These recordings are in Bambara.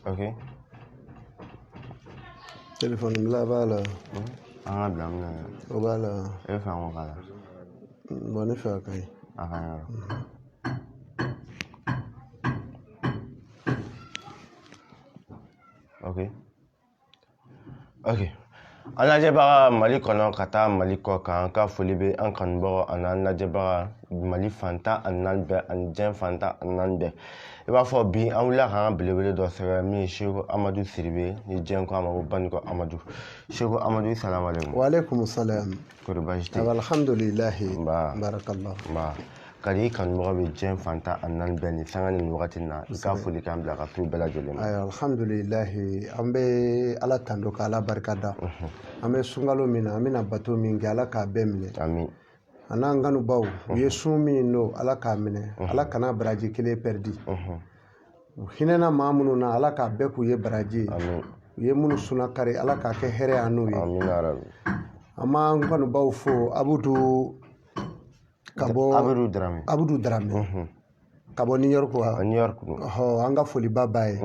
Ok. Téléphone bila b'a la. An ka bila min na. O b'a la. E bɛ fɛ an k'o k'a la? Bon, ne fɛ a ka ɲi. A ka ɲi yɔrɔ. Ok. Ok. An lajɛbaga Mali kɔnɔ ka taa Mali kɔ kan, an ka foli bɛ an kanubagaw ani an lajɛbaga Mali fan 14 bɛɛ ani diɲɛ fan 14 bɛɛ. I b'a fɔ bi an wulila k'an ka belebele dɔ sɛgɛrɛ min ye Seku Amadu Sidibe ni diɲɛ ko a ma ko Banikɔ Amadu. Seku Amadu, salamu aleykum. Wa aleykum salam. Kɔri baasi tɛ yen? Alhamdulilahi. Nba. Barakallah. Nba. Ka di i kanubagaw bɛ diɲɛ fan 14 bɛɛ ni sanga ni nin wagati in na, i ka folikan bila ka t'u bɛɛ lajɛlen ma. Ayiwa, alhamdulilahi, an bɛ Ala tando ka Ala barika da. An bɛ sunkalo min na, an bɛna bato min kɛ, Ala k'a bɛɛ minɛ. Amin. A n'an kanubaw, u ye sun min don, Ala k'a minɛ. Ala kana baraji kelen pɛridi. U hinɛna maa minnu na, Ala k'a bɛɛ k'u ye baraji ye. Amin. U ye minnu sunna kari, Ala k'a kɛ hɛrɛ an n'u ye. Amin ya Rabbi. An b'an kanubaw fo, Abudu ka bɔ Abudu Darame. Abudu Darame. Ka bɔ New York wa? New York. Ɔhɔ, an ka foliba b'a ye.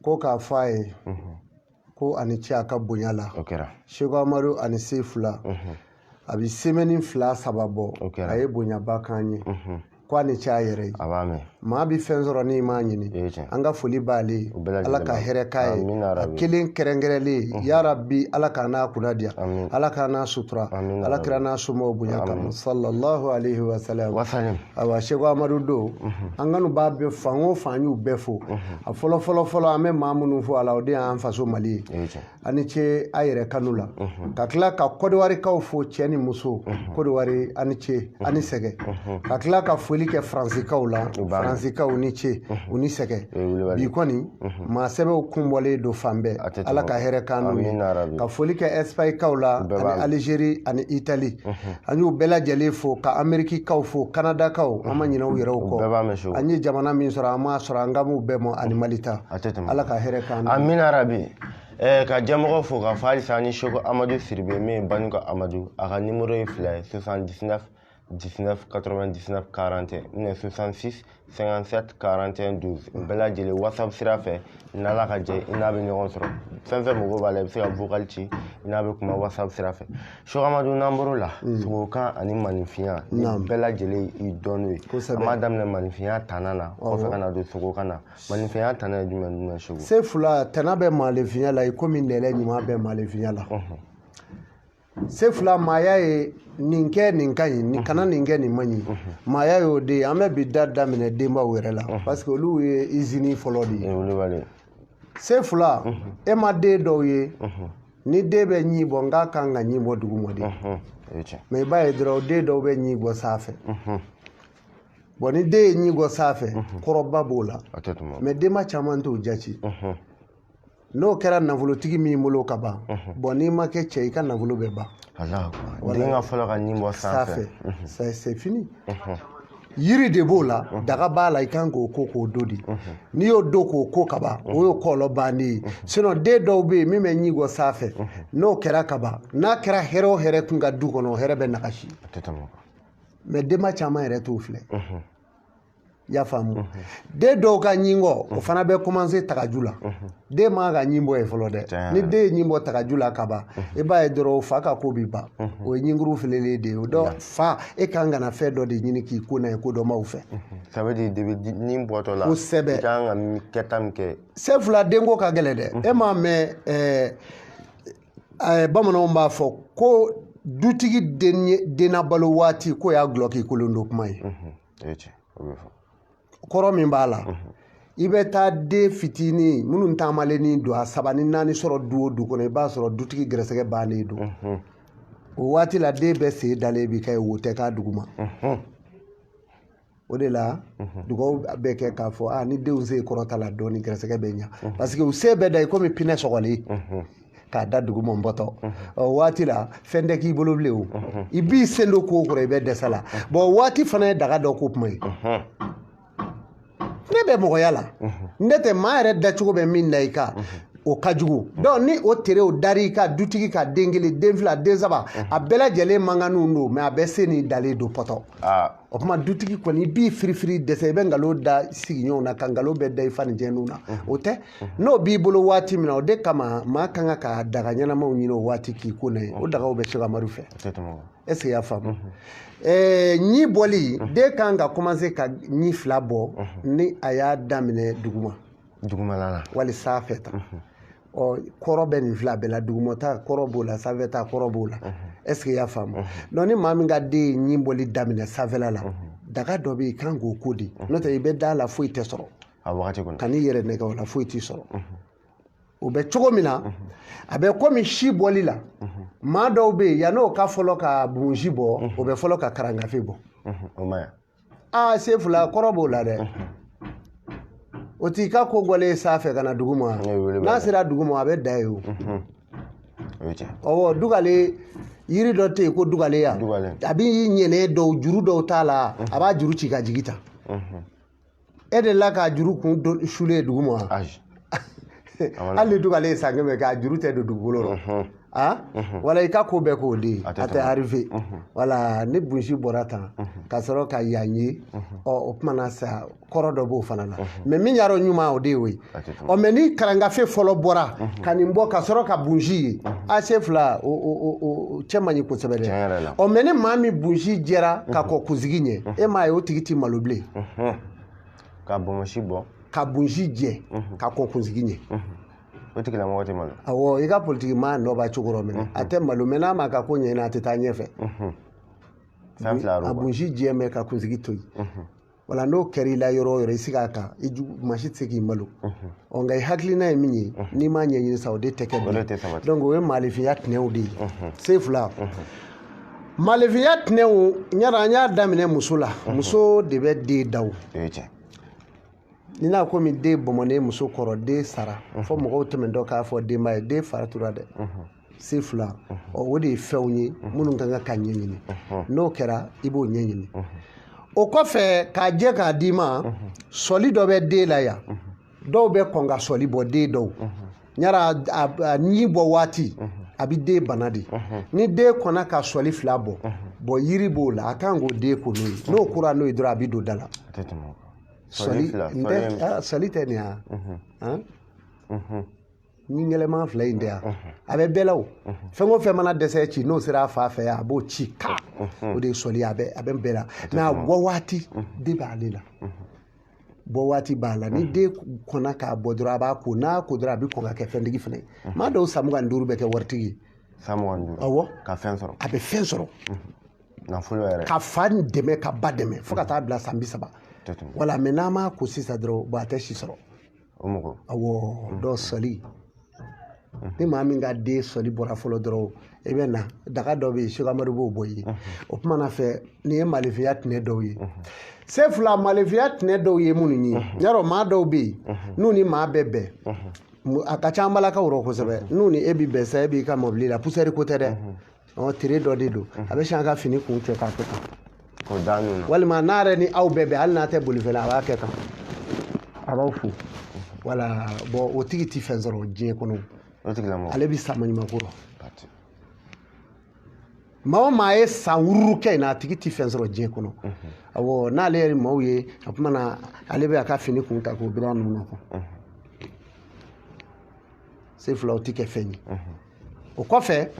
Ko k'a fɔ a ye ko a ni ce a ka bonya la. O kɛra. Seku Amadu ani se fila. A bɛ semaine 2 3 bɔ. O kɛra. A ye bonyaba k'an ye. Ko a ni ce a yɛrɛ ye. A b'a mɛn. Maa bɛ fɛn sɔrɔ n'i m'a ɲini. O ye tiɲɛ. An ka foli b'ale ye. U bɛɛ lajɛlen Ala ka b'a. hɛrɛ k'a ye. Amina A rabi. kelen kɛrɛnkɛrɛnlen. Ya Rabbi, Ala k'a n'a kunna diya. Amin. Ala k'a n'a sutura. Amina Ala rabi. kira n'a somɔgɔw bonya kama. Sallallahu alaihi wa sallam. Wa salim. Ayiwa, Seku Amadu don. An kanu b'a bɛɛ fan o fan, y'u bɛɛ fo. A fɔlɔ fɔlɔ fɔlɔ, an bɛ maa minnu fo a la, o de y'an faso Mali ye. O ye tiɲɛ. A ni ce a yɛrɛ kanu la. Ka tila ka Kɔdiwarikaw fo, cɛ ni muso. Kɔdiwari, a ni ce, a ni sɛgɛ. Ka tila ka foli kɛ Faransikaw la. Faransikaw ni ce, u ni sɛgɛ. O ye wulibali. Bi kɔni, maa sɛbɛw kunbɔlen don fan bɛɛ. A tɛ tɛmɛ. Ala ka hɛrɛ k'an n'u ye. Amina rabi. Ka foli kɛ Espagnekaw la, U bɛɛ b'a ani mɛn. Algérie, ani Italie. An y'u bɛɛ lajɛlen fo, ka Amériquekaw fo, Canadakaw, an ma ɲinɛ u yɛrɛw U kɔ. bɛɛ b'a mɛn Seku. An ye jamana min sɔrɔ, an m'a sɔrɔ, an ka m'u bɛɛ mɔ ani Mali ta. A tɛ tɛmɛ. Ala ka hɛrɛ k'an n'u ye. Amina rabi. Ka jɛmɔgɔ fo k'a fɔ halisa ni Seku Amadu Sidibe min ye Banikɔ Amadu, a ka numéro ye 2 ye 79 19 99 41 ou bien 66 57 41 12. Bɛɛ lajɛlen WhatsApp sira fɛ, n'Ala ka jɛ i n'a bɛ ɲɔgɔn sɔrɔ. Fɛn fɛn mago b'a la, i bɛ se ka vocal ci, i n'a bɛ kuma WhatsApp sira fɛ. Seku Amadu, n'an bɔr'o la, sogokan ani maninfinya, ni bɛɛ lajɛlen i dɔn n'o ye. Kosɛbɛ. An b'a daminɛ maninfinya tana na, kɔfɛ ka na don sogokan na. Maninfinya tana ye jumɛn jumɛn Seku? Se fila, tana bɛ maninfinya la i komi nɛlɛ ɲuman bɛ maninfinya la. Se fila, maaya ye nin kɛ nin ka ɲi, nin kana nin kɛ nin man ɲi. Maaya y'o de ye. An bɛ bi da daminɛ denbaw yɛrɛ la, parce que olu ye usine fɔlɔ de ye. Wulibali. Se fila, e ma den dɔw ye, ni den bɛ ɲi bɔ, n k'a kan ka ɲi bɔ duguma de. O ye tiɲɛ. Mais i b'a ye dɔrɔn, den dɔw bɛ ɲi bɔ sanfɛ. Bon, ni den ye ɲi bɔ sanfɛ, kɔrɔba b'o la. A tɛ tɛmɛ. Mais denba caman t'o jate. N'o kɛra nafolotigi min bolo ka ban, bon, n'i ma kɛ cɛ, i ka nafolo bɛ ban. Alahu akbar. Den ka fɔlɔ ka ɲi bɔ sanfɛ. Sanfɛ, c'est fini. Yiri de b'o la, daga b'a la, i kan k'o ko k'o do de. N'i y'o do k'o ko ka ban, o y'o kɔlɔlɔ bannen ye. Sinon den dɔw bɛ yen min bɛ ɲi bɔ sanfɛ, n'o kɛra ka ban, n'a kɛra hɛrɛ o hɛrɛ kun ka du kɔnɔ, o hɛrɛ bɛ nagasi. A tɛ tɛmɛ. Mais denba caman yɛrɛ t'o filɛ. I y'a faamu? Den dɔw ka ɲingɔ, o fana bɛ commencer tagaju la. Den man ka ɲin bɔ yen fɔlɔ dɛ. Ni den ye ɲin bɔ tagaju la ka ban, i b'a ye dɔrɔn fa ka ko bi ban. O ye ɲinkuru filelen de ye. O dɔ fa, e kan ka na fɛn dɔ de ɲini k'i ko n'a ye ko dɔ m'aw fɛ. Ça veut dire depuis ɲin bɔtɔ la. Kosɛbɛ. I kan ka kɛta min kɛ. Se fila, denko ka gɛlɛn dɛ. E m'a mɛn, bamananw b'a fɔ ko dutigi den balo waati k'o y'a gulɔ k'i kolon don kuma ye. O ye tiɲɛ, o bɛ fɔ. Kɔrɔ min b'a la, i bɛ taa den fitinin minnu taamalennin don, a 3 ni 4 sɔrɔ du o du kɔnɔ, i b'a sɔrɔ dutigi gɛrɛsɛgɛ bannen don. O waati la, den bɛɛ sen dalen b'i ka ye, wo tɛ k'a duguma. O de la, dugawu bɛ kɛ k'a fɔ, ni denw sen kɔrɔta la dɔɔni, gɛrɛsɛgɛ bɛ ɲa. Parce que u sen bɛ da i komi pinɛ sɔgɔlen. K'a da duguma n bɔtɔ. O waati la, fɛn tɛ k'i bolo bilen o. I b'i sen don ko kɔrɔ, i bɛ dɛsɛ la. Bon, waati fana ye daga dɔ ko kuma ye. Ne bɛ mɔgɔya la, ne tɛ maa yɛrɛ dacogo bɛ min na i kan. O ka jugu. Donc ni o terew dar'i ka dutigi ka den kelen, den fila, den saba, a bɛɛ lajɛlen mankanninw don, mais a bɛɛ sen ni dalen don pɔtɔ. O tuma dutigi kɔni i b'i firifiri dɛsɛ, i bɛ nkalon da sigiɲɔgɔnw na, ka nkalon bɛɛ da i fa ni jɛnniw na. O tɛ n'o b'i bolo waati min na, o de kama maa kan ka daga ɲɛnamaw ɲini o waati k'i ko n'a ye. O dagaw bɛ Sɛki Amadu fɛ. Est ce que i y'a faamu? Ɲi bɔli, den kan ka commencer ka ɲi fila bɔ ni a y'a daminɛ duguma. Dugumala la. Wali sanfɛ ta. Ɔ kɔrɔ bɛ nin fila bɛɛ la, dugumata kɔrɔ b'o la, sanfɛ ta kɔrɔ b'o la. Est ce que i y'a faamu? Donc ni maa min ka den ye ɲi bɔli daminɛ sanfɛla la, daga dɔ bɛ yen i kan k'o ko de, n'o tɛ i bɛ da la foyi tɛ sɔrɔ. A wagati kɔnɔ. Ka n'i yɛrɛ nɛgɛ o la, foyi t'i sɔrɔ. O bɛ cogo min na, a bɛ komi si bɔli la. Maa dɔw bɛ yen, yann'o ka fɔlɔ ka bunsi bɔ, o bɛ fɔlɔ ka karangafe bɔ. O ma ɲi. Aa sen fila kɔrɔ b'o la dɛ. O t'i ka ko gɔlen sanfɛ ka na dugu ma. N'a sera dugu ma, a bɛ da yen o. Ɔwɔ, dugale yiri dɔ tɛ yen ko dugale ya. A bɛ ɲɛnɛ dɔw juru dɔw t'a la, a b'a juru ci ka jigi ta. E delila k'a juru kun sulen dugu ma. Hali ni dugale ye san kɛmɛ kɛ, a juru tɛ don dugukolo rɔ. Ah, wala i ka ko bɛɛ k'o de ye, a tɛ arrivé. Wala ni bunsi bɔra tan ka sɔrɔ ka yan ye, ɔ o tuma na sa kɔrɔ dɔ b'o fana la. Mais min y'a dɔn ɲuman o de y'o ye. Ɔ mais ni karangafe fɔlɔ bɔra ka nin bɔ ka sɔrɔ ka bunsi ye, a se fila o cɛ man ɲi kosɛbɛ dɛ. Ɔ mais ni maa min bunsi jɛra ka kɔn kunsigi ɲɛ, e m'a ye o tigi ti malo bilen. Ka bonsi bɔ. Ka bunsi jɛ ka kɔn kunsigi ɲɛ. O tigilamɔgɔ tɛ malo. Awɔ, i ka politiki maa nɔ b'a cogo dɔ minɛ. A tɛ malo, mais n'a ma ka ko ɲɛɲini, a tɛ taa ɲɛfɛ. Fɛn fila a bunsi jɛ mɛ ka kunsigi to yen. Wala n'o kɛra i la yɔrɔ o yɔrɔ, i sigi a kan, i jugu maa si tɛ se k'i malo. Ɔ nka i hakilina ye min ye, n'i m'a ɲɛɲini sa, o de tɛ kɛ bilen. Donc o ye maalifinya tɛnɛw de ye. Se fila. Maalifinya tɛnɛw, ɲara an y'a daminɛ muso la. Muso de bɛ den da o. Ni n'a komi den bɔnbɔnnen muso kɔrɔ, den sara fo mɔgɔw tɛmɛntɔ k'a fɔ denba ye, den faratura dɛ. Se fila. Ɔ o de ye fɛnw ye minnu ka kan ka ɲɛɲini. N'o kɛra i b'o ɲɛɲini. O kɔfɛ k'a jɛ k'a d'i ma, sɔli dɔ bɛ den la yan. Dɔw bɛ kɔn ka sɔli bɔ den dɔw. Ɲara a ɲi bɔ waati, a bɛ den bana de. Ni den kɔnna ka sɔli fila bɔ, bɔn yiri b'o la, a kan k'o den ko n'o ye. N'o kora n'o ye dɔrɔn, a bɛ don da la. Sɔli sɔli tɛ nin ya, ni ɲɛlɛma fila in tɛ yan, a bɛ bɛɛ la o. Fɛn o fɛn mana dɛsɛ ci, n'o sera a fa fɛ yan, a b'o ci ka. O de ye sɔli ye, a bɛ bɛɛ la. Mais a bɔ waati de b'ale la. Bɔ waati b'a la. Ni den kɔnna k'a bɔ dɔrɔn, a b'a ko, n'a ko dɔrɔn, a bɛ kɔn ka kɛ fɛntigi fana ye. Maa dɔw san 25 bɛ kɛ waritigi ye. San 25. Awɔ. Ka fɛn sɔrɔ. A bɛ fɛn sɔrɔ. Nafolo yɛrɛ. Ka fa dɛmɛ, ka ba dɛmɛ fo ka taa bila san 30. Wala mais n'a ma ko sisan dɔrɔn, bon a tɛ si sɔrɔ. O mɔgɔ. Awɔ, dɔ sɔli. Ni maa min ka den sɔli bɔra fɔlɔ dɔrɔn, i bɛ na daga dɔ bɛ yen, Sɛki Amadu b'o bɔ i ye. O tuma na fɛ, nin ye malifinya tɛnɛ dɔw ye. Se fila, malifinya tɛnɛ dɔw ye minnu ye. Yarɔ maa dɔw bɛ yen, n'u ni maa bɛɛ bɛn, a ka ca an balakaw rɔ kosɛbɛ. N'u ni e bɛ bɛn sa, e b'i ka mɔbili la, poussière ko tɛ dɛ. Ɔ tere dɔ de don, a bɛ sin a ka fini kun cɛ k'a kɛ tan. Walima n'a yɛrɛ ni aw bɛɛ bɛn, hali n'a tɛ bolifɛn la, a b'a kɛ tan, a b'aw fo. Wala bon o tigi ti fɛn sɔrɔ diɲɛ kɔnɔ. Ale bɛ sa maɲumanko rɔ. Maa o maa ye san wururu kɛ yen na, a tigi ti fɛn sɔrɔ diɲɛ kɔnɔ. Awɔ, n'ale yɛrɛ maaw ye, a tuma na ale bɛ a ka fini kun ta k'o biri a nun na. Se fila, o ti kɛ fɛn ye. O kɔfɛ,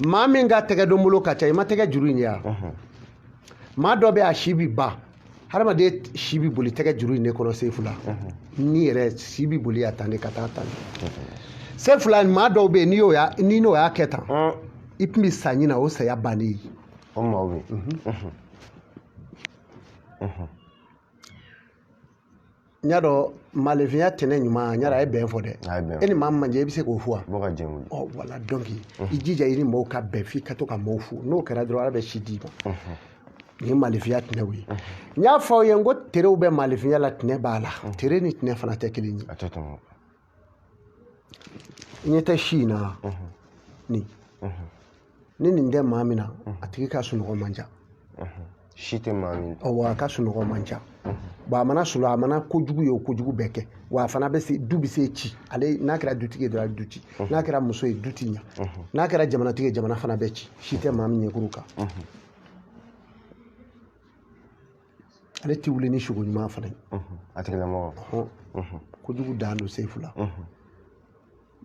maa min ka tɛgɛdonbolo ka ca, i ma tɛgɛ juru in ye wa? Maa dɔ bɛ a si bi ban, hadamaden si bi boli tɛgɛ juru in de kɔnɔ. Se fila, ni yɛrɛ si bi boli a tan de ka taa tan. Se fila, maa dɔw bɛ yen, n'i n'o y'a kɛ tan, i tun bɛ sa ɲina, o saya bannen ye. O maaw bɛ yen. N y'a dɔn malefinya tɛnɛ ɲuman, n y'a dɔn a ye bɛn fɔ dɛ. E ni maa min man jɛ, i bɛ se k'o fɔ wa? Bɔ ka jɛ wuli. Ɔ wala donc i jija i ni mɔgɔw ka bɛn, f'i ka to ka mɔgɔw fo. N'o kɛra dɔrɔn, Ala bɛ si d'i ma. Nin ye malefinya tɛnɛw ye. N y'a fɔ aw ye n ko terew bɛ malefinya la, tɛnɛ b'a la. Tere ni tɛnɛ fana tɛ kelen ye. A tɛ tɛmɛ. I ɲɛ tɛ si in na nin. Ni nin tɛ maa min na, a tigi ka sunɔgɔ man ca. Si tɛ maa min. Wa a ka sunɔgɔ man ca. Bon, a mana sunɔgɔ, a mana kojugu ye, o kojugu bɛɛ kɛ. Wa a fana bɛ se du bɛ se ci. Ale n'a kɛra dutigi ye dɔrɔn, a bɛ du ci. N'a kɛra muso ye, du ti ɲa. N'a kɛra jamanatigi ye, jamana fana bɛ ci. Si tɛ maa min ɲɛkuru kan. Ale tɛ wuli ni sugo ɲuman fana ye. A tigilamɔgɔ. Kojugu dan don Sefula.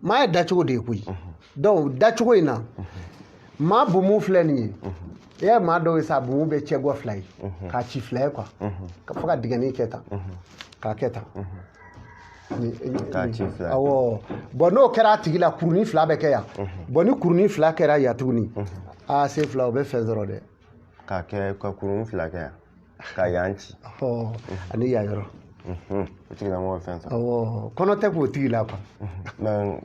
Maa ye dacogo de ye koyi. Donc dacogo in na, maa bumu filɛ nin ye. I ye maa dɔw ye sa, bumu bɛ cɛgɔ fila ye. K'a ci fila ye quoi. Fo ka dingɛnin kɛ tan. K'a kɛ tan. K'a ci fila ye. Awɔ. Bon, n'o kɛra a tigi la, kurunin fila bɛ kɛ yan. Bon, ni kurunin fila kɛra yan tuguni, aa Sefula, o bɛ fɛn sɔrɔ dɛ. K'a kɛ ka kurunin fila kɛ yan. Ka yan ci. Ani yan yɔrɔ. O tigilamɔgɔ bɛ fɛn sɔrɔ. Awɔ, kɔnɔ tɛ k'o tigi la quoi. Mais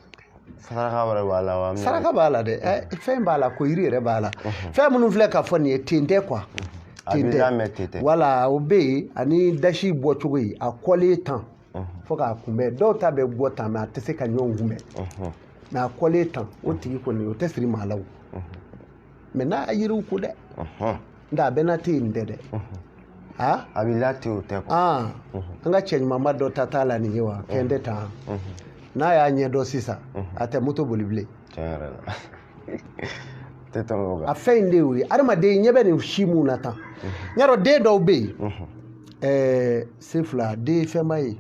saraka wɛrɛ b'a la wa? Saraka b'a la dɛ, fɛn b'a la, ko yiri yɛrɛ b'a la. Fɛn minnu filɛ ka fɔ nin ye, ten tɛ quoi. A b'i lamɛn ten tɛ. Wala o bɛ yen, ani dasi bɔcogo ye, a kɔlen tan fo k'a kunbɛn. Dɔw ta bɛ bɔ tan, mais a tɛ se ka ɲɔgɔn kunbɛn. Mais a kɔlen tan, o tigi kɔni, o tɛ siri maa la o. Mais n'a yiriw ko dɛ. Nka a bɛɛ n'a tɛ yen tɛ dɛ. A b'i la ten, o tɛ quoi. An ka cɛ ɲumanba dɔ ta t'a la nin ye wa, kɛn tɛ tan. N'a y'a ɲɛdɔn sisan, a tɛ moto boli bilen. Tiɲɛ yɛrɛ la. Tɛ tɛmɛ o kan. A fɛn in de y'o ye. Adamaden ɲɛ bɛ nin si mun na tan. N y'a dɔn den dɔw bɛ yen. Sefula, den ye fɛnba ye.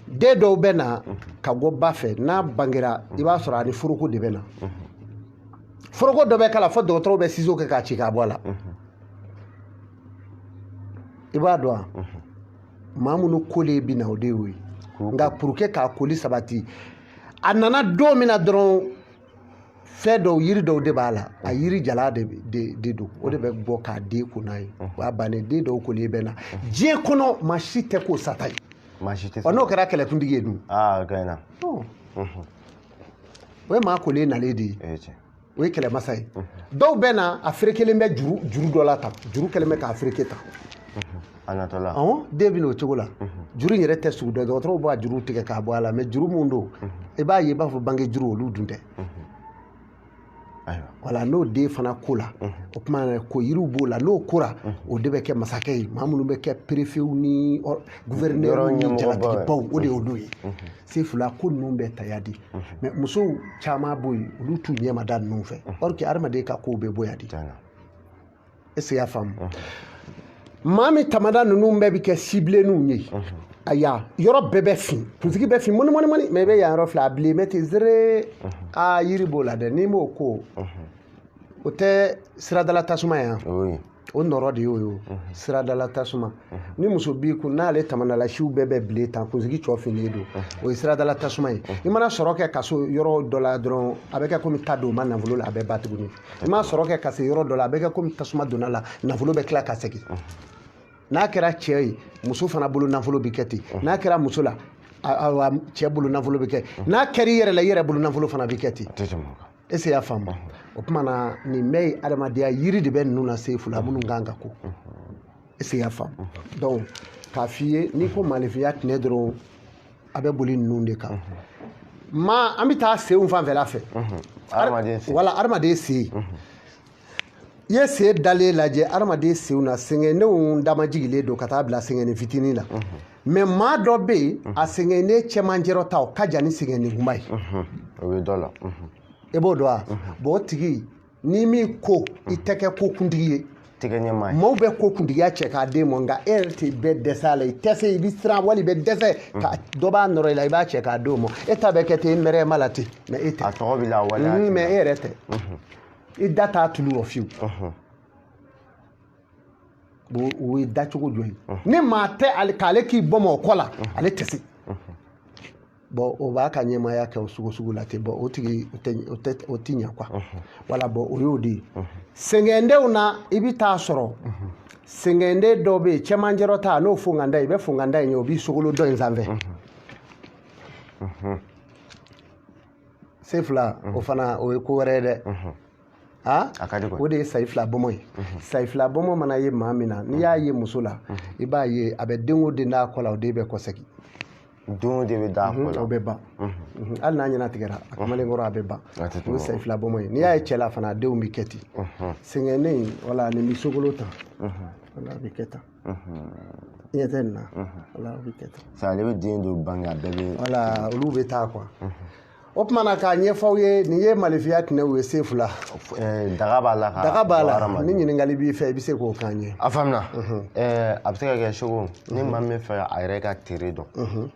Den dɔw bɛ na ka bɔ ba fɛ, n'a bangera, i b'a sɔrɔ a ni foroko de bɛ na. Foroko dɔ bɛ k'a la fo dɔgɔtɔrɔw bɛ ciseau kɛ k'a ci k'a bɔ a la. I b'a dɔn wa? Maa minnu kolen bɛ na, o de y'o ye. Nka pour que k'a koli sabati, a nana don min na dɔrɔn, fɛn dɔw, yiri dɔw de b'a la, a yiri jala de don, o de bɛ bɔ k'a den ko n'a ye. O y'a bannen, den dɔw kolen bɛ na. Diɲɛ kɔnɔ, maa si tɛ k'o sata ye. Maa si tɛ. Ɔ, n'o kɛra kɛlɛkuntigi ye dun? Aa, gɛnna. O ye maa kolen nalen de ye. O ye kɛlɛmasa ye. Dɔw bɛ na, a ferekelen bɛ juru dɔ la tan, juru kɛlen bɛ k'a fereke tan. A natɔ la. Awɔ, den bɛ n'o cogo la. Juru in yɛrɛ tɛ sugu dɔn, dɔgɔtɔrɔw b'a juru tigɛ k'a bɔ a la, mais juru mun don, i b'a ye, i b'a fɔ bange juru, olu dun tɛ. Wala n'o den fana ko la, o tuma na ko yiriw b'o la, n'o kora, o de bɛ kɛ masakɛ ye. Maa minnu bɛ kɛ préfetw ni gouverneur ni jalatigibaw, o de y'olu ye. Sefula, ko ninnu bɛ ta ya di. Mais musow caman b'o yen, olu t'u ɲɛ ma da ninnu fɛ. Or que hadamaden ka kow bɛ bɔ yan de. Est ce que i y'a faamu? Maa min tamada ninnu bɛɛ bɛ kɛ cibilenninw ye. Aya, yɔrɔ bɛɛ bɛ fin, kunsigi bɛ fin mɔni mɔni mɔni, mais i bɛ yan yɔrɔ filɛ, a bilen bɛ ten zere. Aa, yiri b'o la dɛ, n'i m'o ko, o tɛ siradala tasuma ye yan. O nɔrɔ de y'o ye o. Siradala tasuma. Ni muso b'i kun, n'ale tamadala siw bɛɛ bɛ bilen tan, kunsigi cɔ finnen don, o ye siradala tasuma ye. I mana sɔrɔ kɛ ka so yɔrɔ dɔ la dɔrɔn, a bɛ kɛ komi ta don ma nafolo la, a bɛ ba tuguni. I ma sɔrɔ kɛ ka se yɔrɔ dɔ la, a bɛ kɛ komi tasuma donna la, nafolo bɛ tila ka segin. N'a kɛra cɛ ye, muso fana bolo nafolo bɛ kɛ ten. N'a kɛra muso la, cɛ bolo nafolo bɛ kɛ. N'a kɛra i yɛrɛ la, i yɛrɛ bolo nafolo fana bɛ kɛ ten. Est ce que i y'a faamu? O tuma na, nin bɛɛ ye adamadenya yiri de bɛ ninnu na Sefula, minnu kan ka ko. Est ce que i y'a faamu? Donc k'a f'i ye, n'i ko maalifinya tinɛ dɔrɔn, a bɛ boli ninnu de kan. Maa, an bɛ taa senw fanfɛla fɛ. Wala adamaden sen. I ye sen dalen lajɛ, adamaden senw na, sɛgɛnnenw damajigilen don ka taa bila sɛgɛnnen fitinin la. Mais maa dɔ bɛ yen, a sɛgɛnnen cɛmancɛrɔ ta, o ka jan ni sɛgɛnnen kunba ye. O bɛ dɔ la. I b'o dɔn wa? Bon, o tigi, n'i m'i ko, i tɛ kɛ ko kuntigi ye. Tɛgɛ ɲɛmaa ye. Maaw bɛ ko kuntigiya cɛ k'a den mɔ, nka e yɛrɛ tɛ bɛɛ dɛsɛ a la, i tɛ se, i bɛ siran wali i bɛ dɛsɛ ka dɔ b'a nɔrɔ i la, i b'a cɛ k'a d'o ma. E ta bɛ kɛ ten, mɛrɛma la ten, mais e tɛ. A tɔgɔ b'i la waleya. Mais e yɛrɛ tɛ. I da t'a tulu rɔ fiyewu. O ye dacogo jɔ ye. Ni maa tɛ ale k'ale k'i bɔ ma o kɔ la, ale tɛ se. Bon, o b'a ka ɲɛmaaya kɛ o sugu sugu la ten. Bon, o tigi o tɛ ɲɛ quoi. Wala, bon, o y'o de ye. Sɛgɛndenw na, i bɛ taa sɔrɔ sɛgɛnden dɔw bɛ yen, cɛmancɛrɔ ta n'o fonganda ye, i bɛ fonganda in ye, o b'i sogolo dɔ in sanfɛ. Sefula, o fana o ye ko wɛrɛ ye dɛ. O de ye sayi fila bɔmɔ ye. Sayi fila bɔmɔ mana ye maa min na, n'i y'a ye muso la, i b'a ye a bɛ den o den n'a kɔ la, o den bɛ kɔsegin. Don de bɛ da a kɔ la, o bɛ ban. Hali n'a ɲɛna tigɛra a kamalenkɔrɔ, a bɛ ban. O ye sen fila bɔmɔ ye. N'i y'a ye cɛ la fana, a denw bɛ kɛ ten. Sɛgɛnnen, wala nin bɛ sokolo tan, wala a bɛ kɛ tan. I ɲɛ tɛ nin na, wala a bɛ kɛ tan. Sa ale bɛ den dɔ bange, a bɛɛ bɛ. Wala olu bɛ taa quoi. O tuma na, k'a ɲɛfɔ aw ye, nin ye malifiya tɛnɛw ye, sen fila. Daga b'a la ka Daga b'a la. Ni ɲininkali b'i fɛ, i bɛ se k'o k'an ye. A faamuna. A bɛ se ka kɛ cogo ni maa min bɛ fɛ a yɛrɛ ka tere dɔn,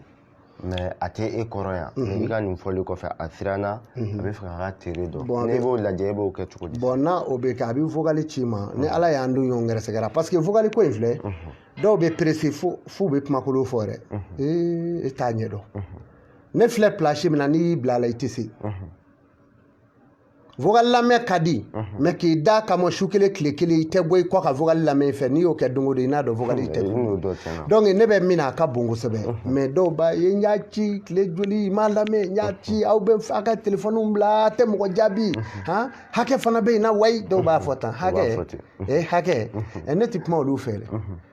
mais a tɛ e kɔrɔ yan, mais i ka nin fɔli kɔfɛ, a siranna, a bɛ fɛ k'a ka tere dɔn, n'e b'o lajɛ, e b'o kɛ cogo di? Bon, n'a o bɛ kɛ, a bɛ vocal ci ma. Ni Ala y'an don ɲɔgɔn gɛrɛsɛgɛ, parce que vocal ko in filɛ, dɔw bɛ pressé fo f'u bɛ kumakolon fɔ yɛrɛ. Ee, e t'a ɲɛ dɔn. Ne filɛ place min na, n'i y'i bila a la, i tɛ se. Vocal lamɛn ka di, mais k'i da kama su kelen tile kelen, i tɛ bɔ i kɔ ka vocal lamɛn i fɛ. N'i y'o kɛ don o don, i n'a dɔn vocal tɛ. Donc ne bɛ min na, a ka bon kosɛbɛ. Mais dɔw b'a ye, n y'a ci tile joli, i m'a lamɛn, n y'a ci, aw bɛ a ka téléphone bila, a tɛ mɔgɔ jaabi. Han, hakɛ fana bɛ yen na wayi. Dɔw b'a fɔ tan, hakɛ, hakɛ. Ne tɛ kuma olu fɛ dɛ.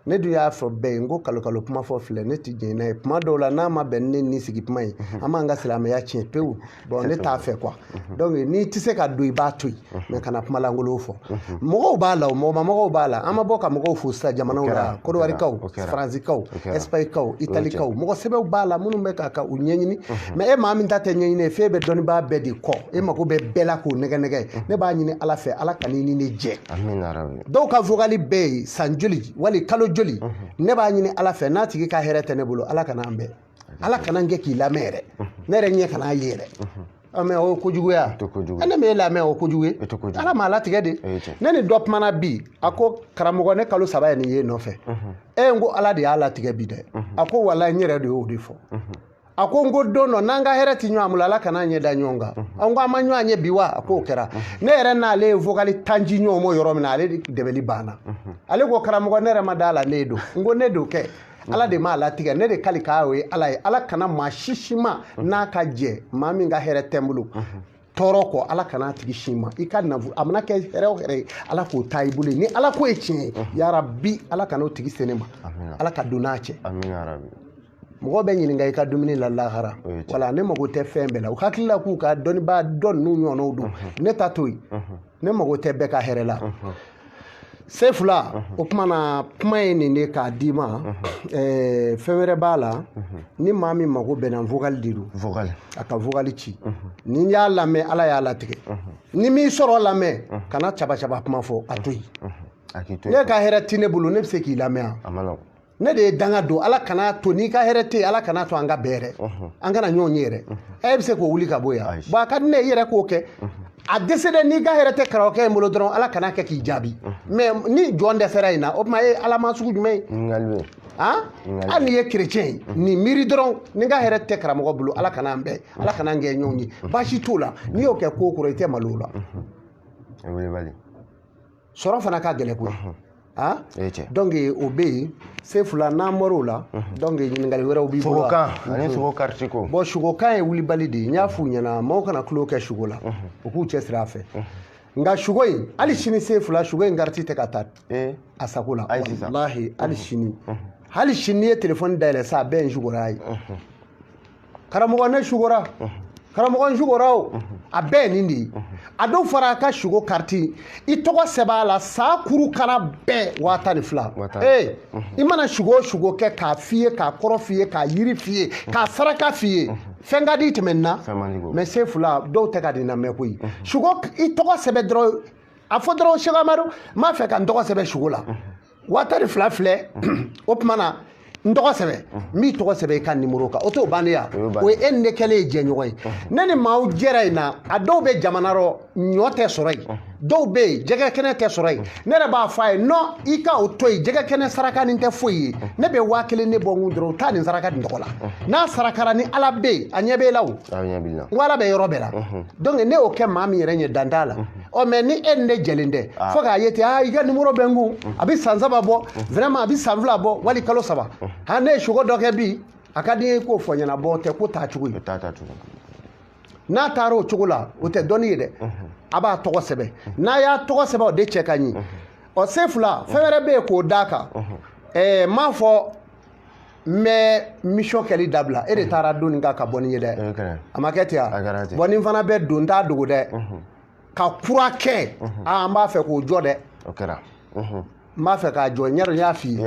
Ne dun y'a fɔ bɛɛ ye, n ko kalo kalo kuma fɔ filɛ, ne tɛ jɛn n'a ye. Kuma dɔw la, n'a ma bɛn ni ne ni sigi kuma ye, an b'an ka silamɛya tiɲɛ pewu. Bon, ne t'a fɛ quoi. Donc n'i tɛ se ka don, i b'a to yen, mais kana kuma lankolon fɔ. Mɔgɔw b'a la, o mɔgɔ ma mɔgɔw b'a la. An ma bɔ ka mɔgɔw fo sisan jamanaw la, Kodowarikaw, Faransikaw, Espagnekaw, Italikaw, mɔgɔ sɛbɛw b'a la minnu bɛ ka u ɲɛɲini. Mais e maa min ta tɛ ɲɛɲini, f'e bɛ dɔnnibaa bɛɛ de kɔ, e mako bɛ bɛɛ la k'o nɛgɛ nɛgɛ. Ne b'a ɲini Ala fɛ, Ala ka n'i ni ne jɛ. Dɔw ka vocal bɛ yen san joli wali kalo joli, ne b'a ɲini Ala fɛ, n'a tigi ka hɛrɛ tɛ ne bolo, Ala kana an bɛn, Ala kana n kɛ k'i lamɛn yɛrɛ, ne yɛrɛ ɲɛ kana ye yɛrɛ. Mais o ye kojuguya. Ne m'e lamɛn, o kojugu ye. Ala m'a latigɛ de. Ne ni dɔ kumana bi, a ko karamɔgɔ, ne kalo 3 ye nin ye nɔfɛ. E, n ko Ala de y'a latigɛ bi dɛ. A ko walayi, n yɛrɛ de y'o de fɔ. A ko n ko don dɔ n'an ka hɛrɛ ti ɲɔgɔn bolo, Ala kana ɲɛ da ɲɔgɔn kan. An ko an ma ɲɔgɔn ye bi wa? A k'o kɛra. Ne yɛrɛ n'ale ye vocal tan ci ɲɔgɔn ma yɔrɔ min na, ale dɛbɛli banna. Ale ko karamɔgɔ, ne yɛrɛ ma da la, ne don. N ko ne don kɛ, Ala de m'a latigɛ. Ne de kali k'a ye Ala ye. Ala kana maa si si ma n'a ka jɛ, maa min ka hɛrɛ tɛ n bolo tɔɔrɔ kɔ, Ala kana a tigi si ma. I ka nafolo a mana kɛ hɛrɛ o hɛrɛ ye, Ala k'o taa i bolo. Ni Ala ko ye tiɲɛ ye, yarabi, Ala kana o tigi se ne ma, Ala ka don n'a cɛ. Mɔgɔ bɛ ɲininka i ka dumuni la lahara. Wala ne mago tɛ fɛn bɛɛ la. U hakili la k'u ka dɔnnibaa dɔ ninnu ɲɔgɔnnaw don, ne ta to yen. Ne mago tɛ bɛɛ ka hɛrɛ la. Se fila o tuma na, kuma ye nin de k'a d'i ma. Fɛn wɛrɛ b'a la, ni maa min mago bɛnna, vocal de don. A ka vocal ci. Ni y'a lamɛn, Ala y'a latigɛ. Ni m'i sɔrɔ lamɛn, kana caba caba kuma fɔ, a to yen. Ne ka hɛrɛ ti ne bolo, ne bɛ se k'i lamɛn yan? Ne de ye danga don. Ala kana to n'i ka hɛrɛ tɛ yen, Ala kana to an ka bɛn yɛrɛ, an kana ɲɔgɔn ye yɛrɛ. E bɛ se k'o wuli ka bɔ yan. Bon, a ka di ne ye i yɛrɛ k'o kɛ. A dɛsɛ n'i ka hɛrɛ tɛ karamɔgɔkɛ in bolo dɔrɔn, Ala kana kɛ k'i jaabi. Mais ni jɔn dɛsɛra in na, o tuma e ye Ala ma sugu jumɛn ye? Hali n'i ye chrétien ye, nin miiri dɔrɔn, ni n ka hɛrɛ tɛ karamɔgɔ bolo, Ala kana an bɛn, Ala kana an kɛ ɲɔgɔn ye. Baasi t'o la. N'i y'o kɛ ko kɔrɔ, i tɛ malo o la. Sɔrɔ fana ka gɛlɛn koyi. Donc o bɛ yen. Se fila, n'an bɔr'o la, donc ɲininkali wɛrɛw b'i bolo. Sogokan ani sogo kariti ko. Bon, sogokan ye wulibali de ye. N y'a f'u ɲɛna, maaw kana tulo kɛ sogo la, u k'u cɛsiri a fɛ. Nka sogo in, hali sini, se fila, sogo in kariti tɛ ka taa a sago la. Walahi, hali sini, hali sini, n'i ye telefɔni dayɛlɛ sa, a bɛɛ ye n sugora ye. Karamɔgɔ, ne sugora. Karamɔgɔ, n sugora o. A bɛɛ ye nin de ye. A dɔw fara a ka sogo kariti, i tɔgɔ sɛbɛn a la, san kuru kara bɛɛ 12,000. Ee, i mana sogo o sogo kɛ, k'a f'i ye, k'a kɔrɔ f'i ye, k'a yiri f'i ye, k'a saraka f'i ye, fɛn ka di tɛmɛ nin na. Mais se fila, dɔw tɛ ka nin lamɛn koyi. Sogo, i tɔgɔ sɛbɛn dɔrɔn, a fɔ dɔrɔn, Sɛki Amadu, n b'a fɛ ka n tɔgɔ sɛbɛn sogo la, 12,000 filɛ. O tuma na, n tɔgɔ sɛbɛn, n b'i tɔgɔ sɛbɛn i ka nimoro kan. O t'o bannen ya? O ye e ni ne kɛlen ye jɛɲɔgɔn ye. Ne ni maaw jɛra yen na, a dɔw bɛ jamana rɔ, ɲɔ tɛ sɔrɔ yen, dɔw bɛ yen, jɛgɛ kɛnɛ tɛ sɔrɔ yen. Ne yɛrɛ b'a fɔ a ye, non, i ka o to yen, jɛgɛ kɛnɛ saraka nin tɛ foyi ye. Ne bɛ 1000 ne bɔ n kun dɔrɔn, u taa nin saraka nin tɔgɔ la. N'a sarakara, ni Ala bɛ yen, a ɲɛ b'e la o. N ko Ala bɛ yɔrɔ bɛɛ la. Donc ne y'o kɛ maa min yɛrɛ ɲɛ, dan t'a la. Ɔ, mais ni e ni ne jɛlen tɛ, fo k'a ye ten, aa, i ka nimoro bɛ n kun, a bɛ san 3 bɔ, vraiment a bɛ san 2 bɔ, wali kalo 3. Han, ne ye sogo dɔ kɛ bi, a ka di n ye k'o fɔ ɲɛna. Bɔ tɛ ko taa cogo ye. N'a taara o cogo la, o tɛ dɔnni ye dɛ. A b'a tɔgɔ sɛbɛn. N'a y'a tɔgɔ sɛbɛn, o de cɛ ka ɲi. Ɔ, se fila, fɛn wɛrɛ bɛ yen k'o d'a kan. N m'a fɔ N bɛ mission kɛli dabila, e de taara don nin kan ka bɔ ni ye dɛ, a ma kɛ ten wa? Bon, ni fana bɛ don, n t'a dogo dɛ, ka kura kɛ, an b'a fɛ k'o jɔ dɛ. O kɛra. N b'a fɛ k'a jɔ, n yɛrɛ n y'a f'i ye.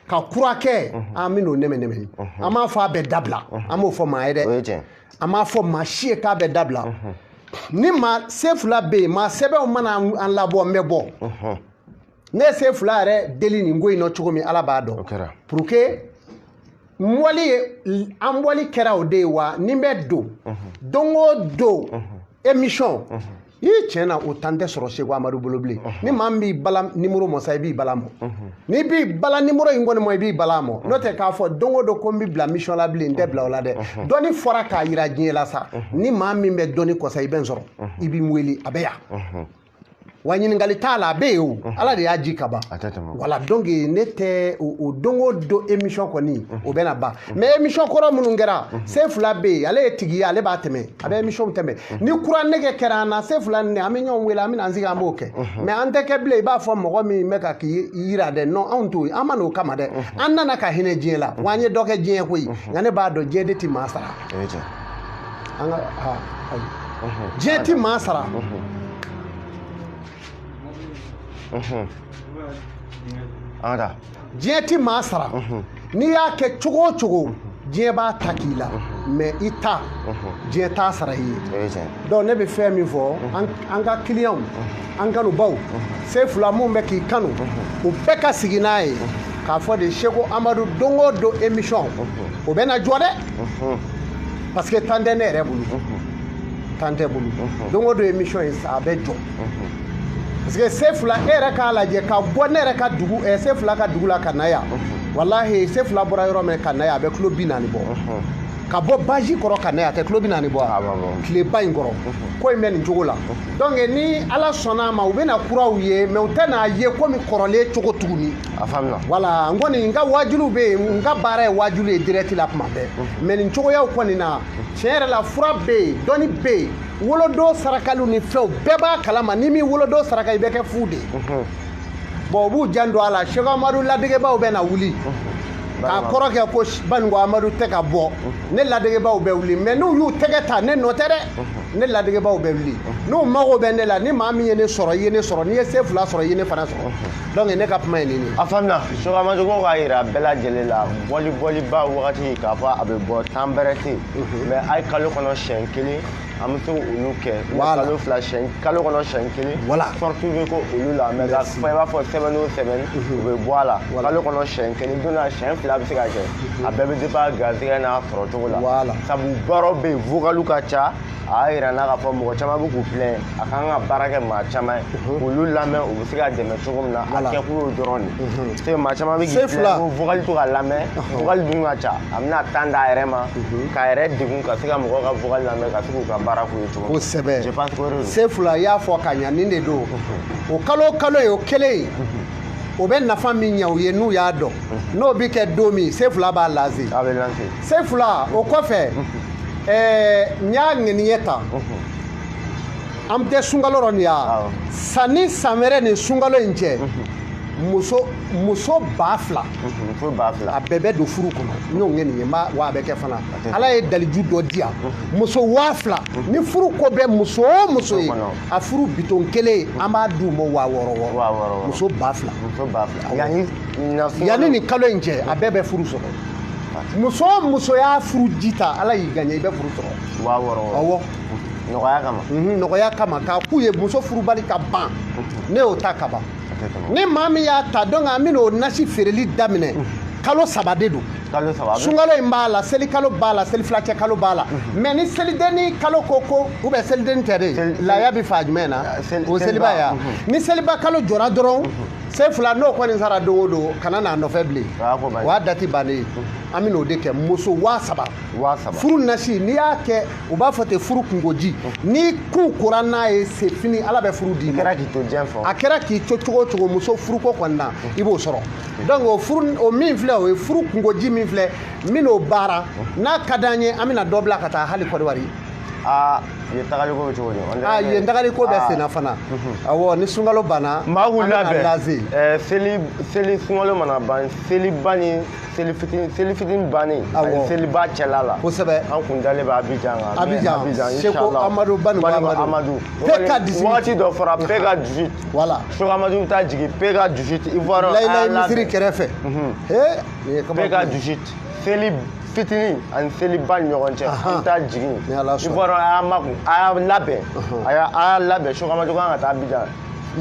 Ka kura kɛ, an bɛ n'o nɛmɛ nɛmɛ. An m'a fɔ a bɛɛ dabila, an m'o fɔ maa ye dɛ. An m'a fɔ maa si ye k'a bɛɛ dabila. Ni maa se fila bɛ yen, maa sɛbɛnw mana an labɔ, n bɛ bɔ. Ne ye se fila yɛrɛ deli nin ko in na cogo min, Ala b'a dɔn. Pour que mɔli ye, an bɔli kɛra o de ye wa. Ni n bɛ don don o don émission i tiɲɛ na, o tan tɛ sɔrɔ Seko Amadu bolo bilen. Ni maa min b'i bala nimoro mɔ sa, i b'i bala mɔ. N'i b'i bala nimoro in kɔni mɔ, i b'i bala mɔ. N'o tɛ k'a fɔ don o don ko n bɛ bila mission la bilen, n tɛ bila o la dɛ. Dɔnni fɔra k'a yira diɲɛ la sa, ni maa min bɛ dɔnni kɔsa, i bɛ n sɔrɔ, i b'i wele, a bɛ yan. Wa ɲininkali t'a la, a bɛ yen o, Ala de y'a ji ka ban. Voilà, donc ne tɛ o don o don émission kɔni, o bɛ na ban. Mais émission kɔrɔ minnu kɛra, se fila bɛ yen, ale ye tigi ye, ale b'a tɛmɛ, a bɛ émission tɛmɛ. Ni kura nege kɛra an na, se fila ni an bɛ ɲɔgɔn wele, an bɛ n'an sigi, an b'o kɛ. Mais an tɛ kɛ bilen i b'a fɔ mɔgɔ min bɛ ka k'i yira dɛ. Non, anw t'o ye, an ma n'o kama dɛ. An nana ka hinɛ diɲɛ la, wa an ye dɔ kɛ diɲɛ koyi. Nka ne b'a dɔn diɲɛ de ti maa sara. An ka ha ayi, diɲɛ ti maa sara. Diɲɛ ti maa sara. N'i y'a kɛ cogo o cogo, diɲɛ b'a ta k'i la, mais i ta diɲɛ t'a sara i ye. Donc ne bɛ fɛn min fɔ an ka clients, an kanubaw, se fila mun bɛ k'i kanu, u bɛɛ ka sigi n'a ye k'a fɔ de Seko Amadu don o don émission o bɛ na jɔ dɛ, parce que tan tɛ ne yɛrɛ bolo, tan tɛ bolo. Don o don émission in a bɛ jɔ. Parce que se fila, e yɛrɛ k'a lajɛ ka bɔ ne yɛrɛ ka dugu, se fila ka dugu la ka na yan, walahi se fila bɔra yɔrɔ min ka na yan, a bɛ kilo 40 bɔ. Ka bɔ baji kɔrɔ ka na yan, a tɛ kilo 40 bɔ tileba in kɔrɔ. Ko in bɛ nin cogo la. Donc ni Ala sɔnna a ma, u bɛ na kuraw ye, mais u tɛ n'a ye komi kɔrɔlen cogo tuguni. Voilà, n kɔni n ka wajuliw bɛ yen, n ka baara ye wajuli ye direct la kuma bɛɛ. Mais nin cogoyaw kɔni na, tiɲɛ yɛrɛ la, fura bɛ yen, dɔnni bɛ yen, wolodon sarakaliw ni fɛnw bɛɛ b'a kalama. Ni min wolodon saraka, i bɛ kɛ fu de ye. Bon, u b'u janto a la. Seko Amadu ladegebaw bɛ na wuli k'a kɔrɔ kɛ ko Baninko Amadu tɛ ka bɔ, ne ladegebaw bɛ wuli. Mais n'u y'u tɛgɛ ta, ne nɔ tɛ dɛ, ne ladegebaw bɛ wuli. N'u mago bɛ ne la, ni maa min ye ne sɔrɔ, i ye ne sɔrɔ. N'i ye se fila sɔrɔ, i ye ne fana sɔrɔ. Donc ne ka kuma ye nin de ye. A faamuna. Seko Amadu ko k'a yira bɛɛ lajɛlen la, bɔli bɔliba wagati k'a fɔ a bɛ bɔ, temps bɛrɛ tɛ yen. Mais a ye kalo kɔnɔ siɲɛ kelen, an bɛ se k'olu kɛ. Kalo fila siɲɛ, kalo kɔnɔ siɲɛ kelen. Sortie bɛ kɛ olu la, mais ka fɔ i b'a fɔ semaine o semaine, u bɛ bɔ a la. Kalo kɔnɔ siɲɛ kelen, don na siɲɛ fila bɛ se ka kɛ. A bɛɛ bɛ dépend garisɛgɛ n'a sɔrɔ cogo la. Sabu baaraw bɛ yen, vocal ka ca. A y'a yira n na k'a fɔ mɔgɔ caman bɛ k'u plaint, a kan ka baara kɛ maa caman ye, k'olu lamɛn, u bɛ se ka dɛmɛ cogo min na. A kɛkun y'o dɔrɔn de ye. Parce que maa caman bɛ k'i plaint ko vocal to ka lamɛn, vocal dun ka ca, a bɛna temps d'a yɛrɛ ma k'a yɛrɛ degun ka se ka mɔgɔw ka vocal lamɛn, ka se k'u ka baara k'u ye cogo min. Kosɛbɛ. Je pense que o de don. Se fila, i y'a fɔ ka ɲa, nin de don. O kalo o kalo ye o kelen ye, o bɛ nafa min ɲɛ u ye n'u y'a dɔn, n'o bɛ kɛ don min, se fila b'a lancer. A bɛ lancer. Se fila, o kɔfɛ, n y'a ŋaniya ta, an tɛ sunkalo rɔ nin ya, sanni san wɛrɛ ni sunkalo in cɛ, muso 2000. Muso 2000. A bɛɛ bɛ don furu kɔnɔ. N y'o ŋaniya, n b'a wa a bɛ kɛ fana. Ala ye daliju dɔ di yan, muso 2000, ni furu ko bɛ muso o muso ye, a furu bitɔn kelen, an b'a d'u ma 6000 6000. Muso 2000. Muso 2000. Yanni nin kalo in cɛ, a bɛɛ bɛ furu sɔrɔ. Muso o muso y'a furu ji ta, Ala y'i gaɲɛ, i bɛ furu sɔrɔ. 6000. Awɔ. Nɔgɔya kama. Nɔgɔya kama, k'a k'u ye muso furubali ka ban, ne y'o ta ka ban. Ni maa min y'a ta, donc an bɛna o nasi feereli daminɛ. Kalo 3 de don. Kalo 3. Sunkalo in b'a la, seli kalo b'a la, seli filacɛ kalo b'a la. Mais ni selidenni kalo ko ko, ou bien selidenni tɛ de, laya bɛ fa jumɛn na? O seliba ya. Ni seliba kalo jɔra dɔrɔn, se fila n'o kɔni sara don o don, kana n'a nɔfɛ bilen. O y'a dati bannen ye. An bɛna o de kɛ muso 3000. 3000. Furu nasi, n'i y'a kɛ, u b'a fɔ ten furu kungoji. N'i kun kora n'a ye, c'est fini, Ala bɛ furu d'i ma. A kɛra k'i to diɲɛ fɔ. A kɛra k'i to cogo o cogo, muso furuko kɔni na, i b'o sɔrɔ. Donc o furu o min filɛ, o ye furu kungoji min filɛ, n bɛn'o baara. N'a ka d'an ye, an bɛna dɔ bila ka taa hali Kɔdiwari. Aa. Yen tagali ko bɛ cogo di? Ah, yen tagali ko bɛ senna fana. Awɔ, ni sunkalo banna, maa k'u an bɛna labɛn. Laze. Seli sunkalo mana ban, seliba ni seli fitini, seli fitini bannen ani seliba cɛla la. Kosɛbɛ. An kun dalen bɛ Abidjan kan. Abidjan, Seko Amadu Bani Amadu. PK 18. Wagati dɔ fɔra PK 18. Voilà. Seko Amadu bɛ taa jigin PK 18 Ivoire. Layilayi misiri kɛrɛfɛ. He, nin ye kabako ye. PK 18, seli fitini ani seliba ni ɲɔgɔn cɛ, i bɛ taa jigin. Ni Ala sɔnna. Ivoire, a y'a makun, a y'a labɛn, a y'a labɛn. Seko Amadu kan ka taa Abidjan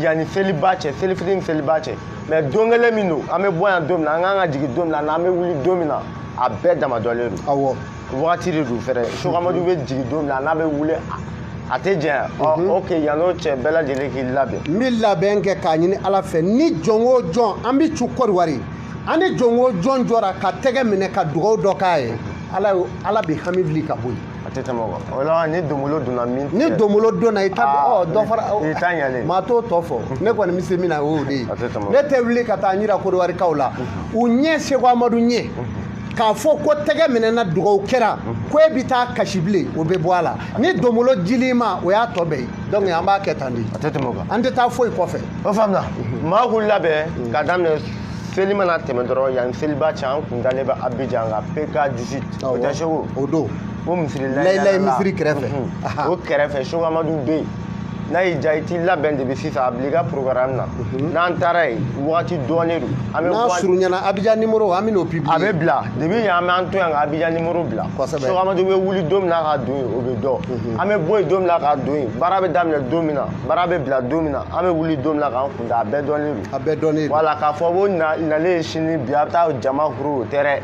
yanni seliba cɛ, seli fitini seliba cɛ. Mais don kelen min don, an bɛ bɔ yan don min na, an kan ka jigin don min na, n'an bɛ wuli don min na, a bɛɛ damadɔlen don. Awɔ. Wagati de don fɛnɛ. Seko Amadu bɛ jigin don min na, n'a bɛ wuli, a tɛ janya. Ɔ, ok, yann'o cɛ, bɛɛ lajɛlen k'i labɛn. N bɛ labɛn kɛ k'a ɲini Ala fɛ, ni jɔn o jɔn, an bɛ cu Kɔdiwari, an ni jɔn o jɔn jɔra ka tɛgɛ minɛ ka dugawu dɔ k'a ye, Ala bɛ hami wuli ka bɔ yen. A tɛ tɛmɛ o kan. O la ni donbolo donna min. Ni donbolo donna i ta, ɔ, dɔ fara. I ta ɲalen. Maa t'o tɔ fɔ, ne kɔni bɛ se min na, o y'o de ye. A tɛ tɛmɛ o Ne tɛ wuli ka taa n yira Kɔdiwarikaw la, u ɲɛ Seko Amadu ɲɛ k'a fɔ ko tɛgɛ minɛna, dugawu kɛra, ko e bɛ taa kasi bilen, o bɛ bɔ a la. Ni donbolo dil'i ma, o y'a tɔ bɛɛ ye. Donc an b'a kɛ tan de. A tɛ tɛmɛ o kan. An tɛ taa foyi kɔfɛ. O faamuna. Maa k'u labɛn ka daminɛ seli mana tɛmɛ dɔrɔn, yanni seliba cɛ, an kun dalen bɛ Abidjan kan PK 18. O tɛ Seko? O don. O misiri. Layilayi misiri kɛrɛfɛ. O kɛrɛfɛ, Seko Amadu bɛ yen. N'a y'i diya, i t'i labɛn depuis sisan, a bila i ka programme na. N'an taara yen, wagati dɔɔnin don. An bɛ N'a surunyana, Abidjan numéro, an bɛ n'o publier. A bɛ bila depuis yen, an bɛ an to yan ka Abidjan numéro bila. Kosɛbɛ. Seko Amadu bɛ wuli don min na ka don yen, o bɛ dɔn. An bɛ bɔ yen don min na ka don yen, baara bɛ daminɛ don min na, baara bɛ bila don min na, an bɛ wuli don min na k'an kun da, a bɛɛ dɔnnen don. A bɛɛ dɔnnen don. Voilà, k'a fɔ ko nalen ye sini bi, a bɛ taa jama huru, o tɛ dɛ.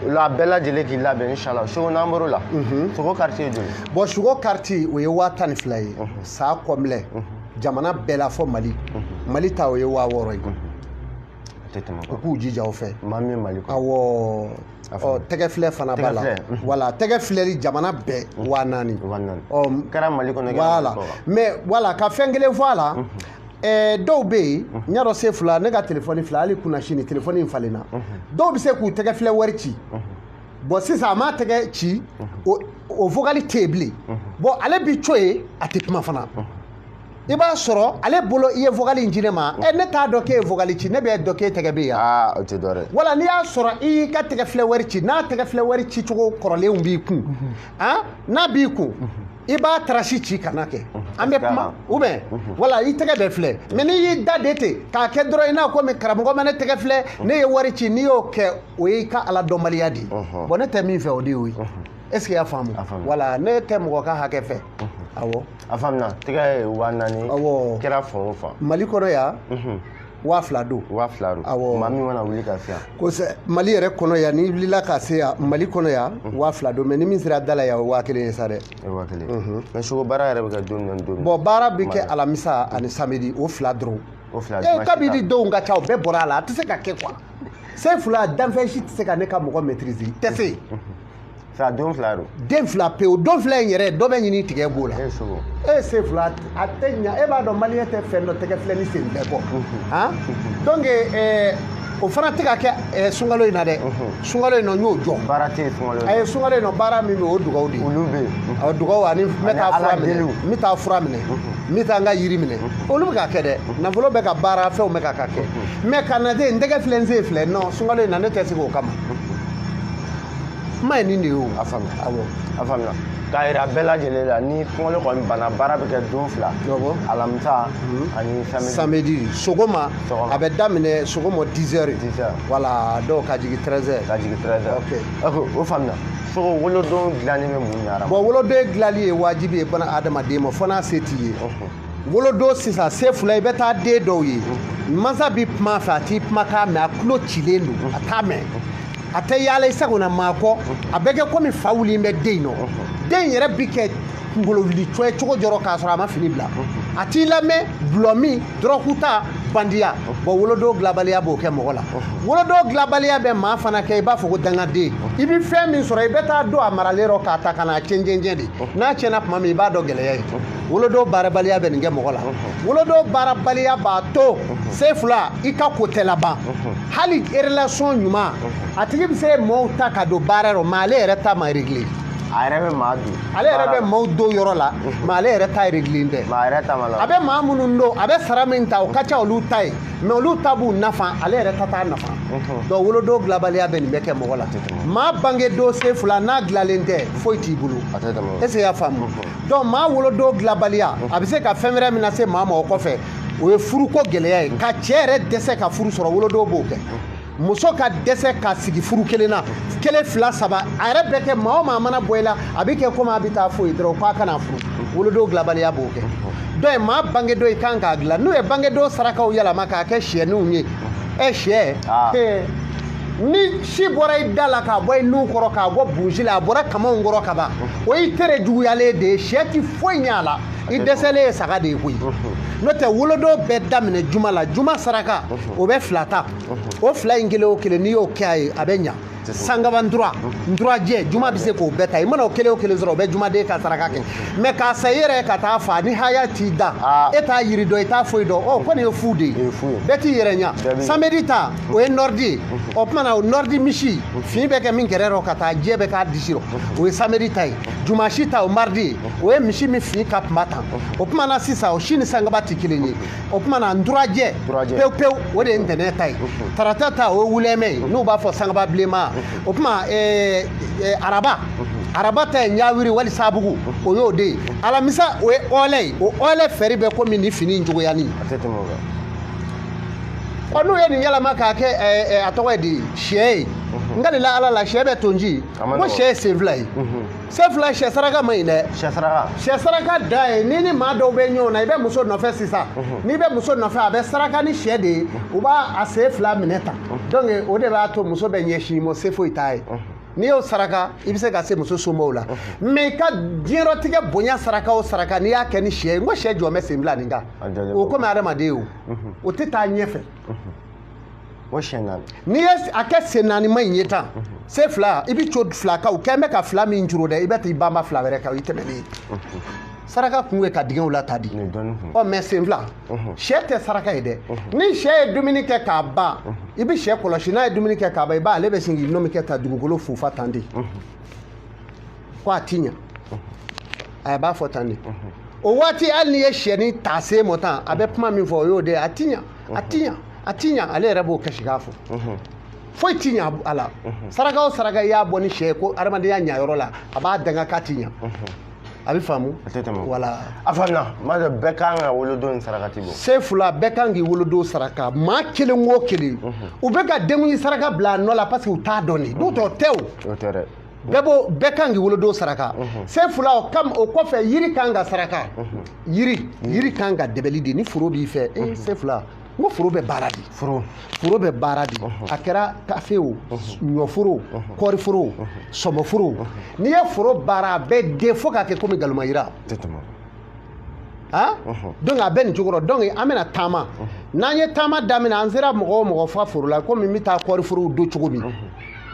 O la, bɛɛ lajɛlen k'i labɛn, inshallah. Seko, n'an bɔr'o la, sogo quartier ye joli? Bon, sogo quartier, o ye 12,000 ye. Sa kɔmilɛ jamana bɛɛ la fɔ Mali. Mali ta, o ye 6,000 ye. A tɛ tɛmɛ o U kan. k'u jija o fɛ. Maa min ye Mali kɔnɔ. Awɔ. Ɔ, tɛgɛ filɛ fana b'a la. Tɛgɛ filɛ. Voilà, tɛgɛ filɛli jamana bɛɛ, 4,000. 4,000. Ɔ, Kɛra Mali kɔnɔ, kɛra voilà. Mali kɔ kan. Mais voilà, ka fɛn kelen fɔ a la. Dɔw bɛ yen, n y'a dɔn se fila, ne ka telefɔni fila, hali kunna sini telefɔni in falenna. Dɔw bɛ se k'u tɛgɛ filɛ wari ci. Bon, sisan a m'a tɛgɛ ci, o vocal tɛ yen bilen. Bon, ale bi co yen, a tɛ kuma fana. I b'a sɔrɔ ale bolo i ye vocal in ci ne ma, ɛ, ne t'a dɔn k'e ye vocal ci, ne bɛ dɔn k'e tɛgɛ bɛ yan. Aa, o tɛ dɔ dɛ. Wala n'i y'a sɔrɔ i y'i ka tɛgɛ filɛ wari ci, n'a tɛgɛ filɛ wari ci cogo kɔrɔlenw b'i kun, han, n'a b'i kun, i b'a trace ci kana kɛ an bɛ kuma ou bien wala i tɛgɛ bɛ filɛ. Mais n'i y'i da de ten k'a kɛ dɔrɔn, i n'a komi karamɔgɔ ma ne tɛgɛ filɛ, ne ye wari ci, n'i y'o kɛ, o y'i ka ala dɔnbaliya de ye. Bon, ne tɛ min fɛ, o de y'o ye. Est ce que i y'a faamu? A faamu. Wala, ne tɛ mɔgɔ ka hakɛ fɛ. Awɔ. A faamuna. Tɛgɛ ye 4,000. Awɔ. Kɛra fan o fan. Mali kɔnɔ yan, 2,000 don. 2,000 don. Awɔ. Maa min mana wuli ka se yan. Kosɛbɛ. Mali yɛrɛ kɔnɔ yan, n'i wulila ka se yan, Mali kɔnɔ yan, 2,000 don. Mais ni min sera da la yan, o ye 1,000 ye sa dɛ. O ye 1,000. Mais sogo baara yɛrɛ bɛ kɛ don min na, don min. Bon, baara bɛ kɛ alamisa ani samedi, o fila dɔrɔn. O fila. E, kabini denw ka ca, o bɛɛ bɔra a la, a tɛ se ka kɛ quoi. Se fila, danfɛn si tɛ se ka ne ka mɔgɔ maîtriser, i tɛ se. Sa don fila don. Den fila pewu, don fila in yɛrɛ, dɔ bɛ ɲini tigɛ b'o la. E sogo. E, se fila, a tɛ ɲa. E b'a dɔn malien tɛ fɛn dɔ tɛgɛ filɛ ni sen bɛɛ kɔ, han. Donc o fana tɛ ka kɛ sunkalo in na dɛ. Sunkalo in na, n y'o jɔ. Baara tɛ yen sunkalo in A ye sunkalo in na, baara min bɛ, o dugawu de ye. Olu bɛ yen. Awɔ, dugawu ani n bɛ taa Ala fura minɛ, deliw. n bɛ taa fura minɛ, n bɛ taa n ka yiri minɛ, olu bɛ ka kɛ dɛ. Nafolo bɛ ka baara, fɛnw bɛ ka kɛ. Mais ka na ten, n tɛgɛ filɛ, n sen filɛ, non, sunkalo in na, ne tɛ se k'o kama. Kuma ye nin de ye o. A faamuya. Awɔ. A faamuya. K'a yira bɛɛ lajɛlen la, ni sunkalo kɔni banna, baara bɛ kɛ don fila. Awɔ. Alamisa ani samedi. Samedi sɔgɔma. Sɔgɔma. A bɛ daminɛ sɔgɔma 10 heures. 10 heures. Voilà, dɔw ka jigin 13 heures. Ka jigin 13 heures. Ok. Ok, o faamuya. Sogo wolodon dilanni bɛ mun ɲɛ? Bon, wolodon dilanli ye wajibi ye bana adamaden ma, fo n'a se t'i ye. Wolodon sisan, se fila, i bɛ taa den dɔw ye, mansa bi kuma fɛ, a t'i kumakan mɛn, a tulo cilen don, a t'a mɛn, a tɛ yaala i sago na maa kɔ, a bɛ kɛ komi fa wulilen bɛ den in nɔ. Den yɛrɛ bi kɛ kunkolo wuli cɔ cogo jɔrɔ k'a sɔrɔ a ma fini bila, a t'i lamɛn, gulɔ min, dɔrɔgu ta, bandiya. Bon, wolodon dilanbaliya b'o kɛ mɔgɔ la. Wolodon dilanbaliya bɛ maa fana kɛ i b'a fɔ ko dangaden. I bɛ fɛn min sɔrɔ, i bɛ taa don a maralen yɔrɔ k'a ta ka n'a cɛn de, n'a tiɲɛna tuma min, i b'a dɔn gɛlɛya ye. Wolodon baarabaliya bɛ nin kɛ mɔgɔ la. Wolodon baarabaliya b'a to se fila i ka ko tɛ laban. Hali relation ɲuman, a tigi bɛ se mɔɔw ta ka don baara yɔrɔ, mais ale yɛrɛ ta ma réglé. A yɛrɛ bɛ maa don. Ale yɛrɛ bɛ maaw don yɔrɔ la, mais ale yɛrɛ ta réglé tɛ. Mais a yɛrɛ ta ma la. A bɛ maa minnu don, a bɛ sara min ta, o ka ca olu ta ye, mais olu ta b'u nafa, ale yɛrɛ ta t'a nafa. Donc wolodon dilanbaliya bɛ nin bɛɛ kɛ mɔgɔ la. Maa bangedon sen fila n'a dilanlen tɛ, foyi t'i bolo. A tɛ tɛmɛ. Est ce que i y'a faamu? Donc maa wolodon dilanbaliya, a bɛ se ka fɛn wɛrɛ min lase maa ma o kɔfɛ, o ye furuko gɛlɛya ye, ka cɛ yɛrɛ dɛsɛ ka furu sɔrɔ, wolodon b'o kɛ. Muso ka dɛsɛ ka sigi furu kelen na, kelen, fila, saba, a yɛrɛ bɛ kɛ maa o maa mana bɔ i la, a bɛ kɛ komi a bɛ taa foyi dɔrɔn k'a kana furu. Wolodon dilanbaliya b'o kɛ. Donc maa bangedon, i kan k'a dilan. N'u ye bangedon sarakaw yɛlɛma k'a kɛ siyɛninw ye, ɛ siyɛ, ni si bɔra i da la k'a bɔ i nun kɔrɔ, k'a bɔ burusi la, a bɔra kamanw kɔrɔ ka ban, o y'i tere juguyalen de ye. Sɛ ti foyi ɲɛ a la, i dɛsɛlen ye saga de ye koyi. N'o tɛ, wolodon bɛɛ daminɛ juma la. Juma saraka, o bɛ fila ta. O fila in kelen o kelen, n'i y'o kɛ a ye, a bɛ ɲa. Sankaba ntura, nturajɛ, juma bɛ se k'o bɛɛ ta. I mana o kelen o kelen sɔrɔ, o bɛ jumaden ka saraka kɛ. Mais k'a san i yɛrɛ ka taa fa ni haya t'i da, e t'a yiri dɔn, i t'a foyi dɔn, ɔ ko nin ye fu de ye, bɛɛ t'i yɛrɛ ɲa. Samedi ta, o ye nɔridi ye. O tuma na, o nɔridi misi fin bɛ kɛ min kɛrɛ rɔ ka taa, jɛ bɛ k'a disi rɔ, o ye samedi ta ye. Jumasi ta, o mardi ye, o ye misi min fin ka kunba tan. O tuma na sisan, o si ni sankaba tɛ kelen ye. O tuma na, nturajɛ pewu pewu, o de ye ntɛnɛn ta ye. Tarata ta, o ye wulɛmɛ ye, n'u b'a fɔ sankaba bilenman. O tuma araba, araba ta ye ɲawiri wali sabugu, o y'o de ye. Alamisa, o ye ɔlɛ ye. O ɔlɛ fɛri bɛ komi ni fini in cogoyanin. Ɔ n'u ye nin yɛlɛma k'a kɛ, a tɔgɔ ye di, sɛ ye. N ka la ala la, sɛ bɛ tonji ko sɛ ye sen fila ye. Sen fila, sɛ saraka man ɲi dɛ. Sɛ saraka, sɛ saraka da ye ni maa dɔw bɛ ɲɔgɔn na, i bɛ muso nɔfɛ sisan, n'i bɛ muso nɔfɛ, a bɛ saraka ni sɛ de ye. U b'a a sen fila minɛ tan. Donc o de b'a to muso bɛ ɲɛsin ma, se foyi t'a ye. N'i y'o saraka, i bɛ se ka se muso somɔgɔw la. Mais i ka diɲɛlatigɛ bonya saraka o saraka, n'i y'a kɛ ni sɛ ye, n ko sɛ jɔ bɛ sen fila nin kan, o komi adamaden o, o tɛ taa ɲɛfɛ. O sɛ naani, n'i ye a kɛ sen naani ma in ye tan, sen fila, i bɛ co fila kan, o kɛn bɛ ka fila min juru dɛ, i bɛ t'i banba fila wɛrɛ kan, o y'i tɛmɛnen ye. Saraka kun ye ka dingɛw la ta di. Ɔ mais sen fila, sɛ tɛ saraka ye dɛ. Ni sɛ ye dumuni kɛ k'a ban, i bɛ sɛ kɔlɔsi, n'a ye dumuni kɛ k'a ban, i b'ale bɛ sin k'i nɔ min kɛ ta dugukolo fufa tan de, ko a ti ɲa, a b'a fɔ tan de. O waati, hali n'i ye sɛni ta sen mɔ tan, a bɛ kuma min fɔ, o y'o de ye: a ti ɲa, a ti ɲa, a ti ɲa. Ale yɛrɛ b'o kasi k'a fɔ, foyi ti ɲa a la. Saraka o saraka, i y'a bɔ ni sɛ ye ko adamadenya ɲayɔrɔ la, a b'a danga k'a ti ɲa. A bɛ faamu? A tɛ tɛmɛ. Wala. A faamuna. N b'a dɔn bɛɛ kan ka wolodon sarakati bɔ. Sen fila, bɛɛ kan k'i wolodon saraka. Maa kelen o kelen, u bɛ ka denkundi saraka bila a nɔ la parce que u t'a dɔn de. N'o tɛ, o tɛ o. O tɛ dɛ. Bɛɛ b'o, bɛɛ kan k'i wolodon saraka. Sen fila, o kam, o kɔfɛ, yiri kan ka saraka. Yiri kan ka dɛbɛli di ni foro b'i fɛ. Ee, sen fila, n ko foro bɛ baara di. Foro. Foro bɛ baara di. A kɛra kafe o, ɲɔforo, kɔɔriforo, sɔmɔforo, n'i ye foro baara, a bɛ den fo k'a kɛ komi galomayira. Tɛ tɛmɛ. Han, donc a bɛ nin cogo rɔ. Donc an bɛna taama. N'an ye taama daminɛ, an sera mɔgɔ o mɔgɔ fa foro la, komi n bɛ taa kɔɔriforow don cogo min,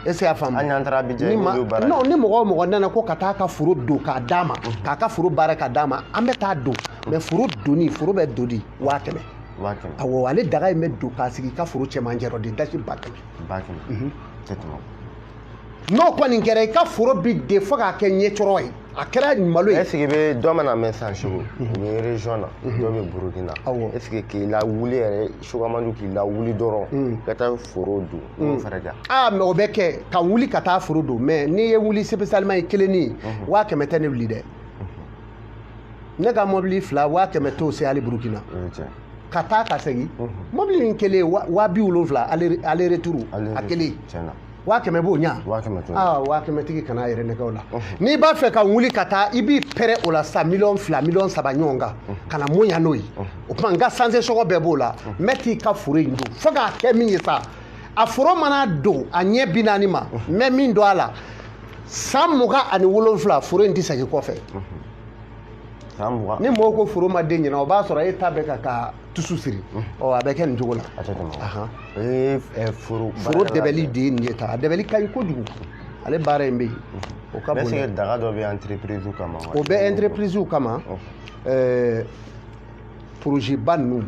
est ce que y'a faamu? Hali n'an taara Abidjan, i b'olu baara. Non, ni mɔgɔ o mɔgɔ nana ko ka taa ka foro don k'a d'a ma, k'a ka foro baara k'a d'a ma, an bɛ taa don. Mais foro donni, foro bɛ don di 100 000. 100 000. Awɔ, ale daga in bɛ don k'a sigi i ka foro cɛmancɛ rɔ de, dasi 100 000. 100 000. Tɛ tɛmɛ. N'o kɔni kɛra, i ka foro bi den fo k'a kɛ ɲɛcɔrɔ ye, a kɛra malo ye. Est ce que bɛ dɔ mana mɛn sisan, Segu, u bɛ région na, dɔ bɛ Burukina. Awɔ. Est ce que k'i lawuli yɛrɛ, Segu k'i lawuli dɔrɔn ka taa foro don, o fɛɛrɛ kɛ? Aa, mais o bɛ kɛ ka wuli ka taa foro don. Mais n'i ye wuli spécialement ye kelennin, 100 000 tɛ ne wuli dɛ. Ne ka mɔbili fila, 100 000 t'o se hali Burukina. O ye tiɲɛ. Ka taa ka segin, mɔbili in kelen 70 000, aller retour, a kelen. Tiɲɛ na. 100 000 b'o ɲa. 100 000 t'o ɲa. Aa, 100 000 tigi kana yɛrɛ nɛgɛ o la. N'i b'a fɛ ka wuli ka taa, i b'i pɛrɛ o la sa, miliyɔn 2, miliyɔn 3 ɲɔgɔn kan, ka na mun ɲa n'o ye. O tuma, n ka sanse sɔgɔ bɛɛ b'o la. N bɛ t'i ka foro in don fo k'a kɛ min ye sa, a foro mana don a ɲɛ 40 ma, n bɛ min don a la, san 27, foro in tɛ segin kɔfɛ. San 20. Ni mɔgɔw ko foro ma den ɲɛna, o b'a sɔrɔ e ta bɛ ka tusu siri. Ɔ, a bɛ kɛ nin cogo la. A tɛ tɛmɛ. O ye foro. Foro dɛbɛli de ye nin ye tan. A dɛbɛli ka ɲi kojugu. Ale baara in bɛ yen, o ka bon. Est ce que daga dɔ bɛ entreprise kama? O bɛ entreprise kama. Projet ba ninnu,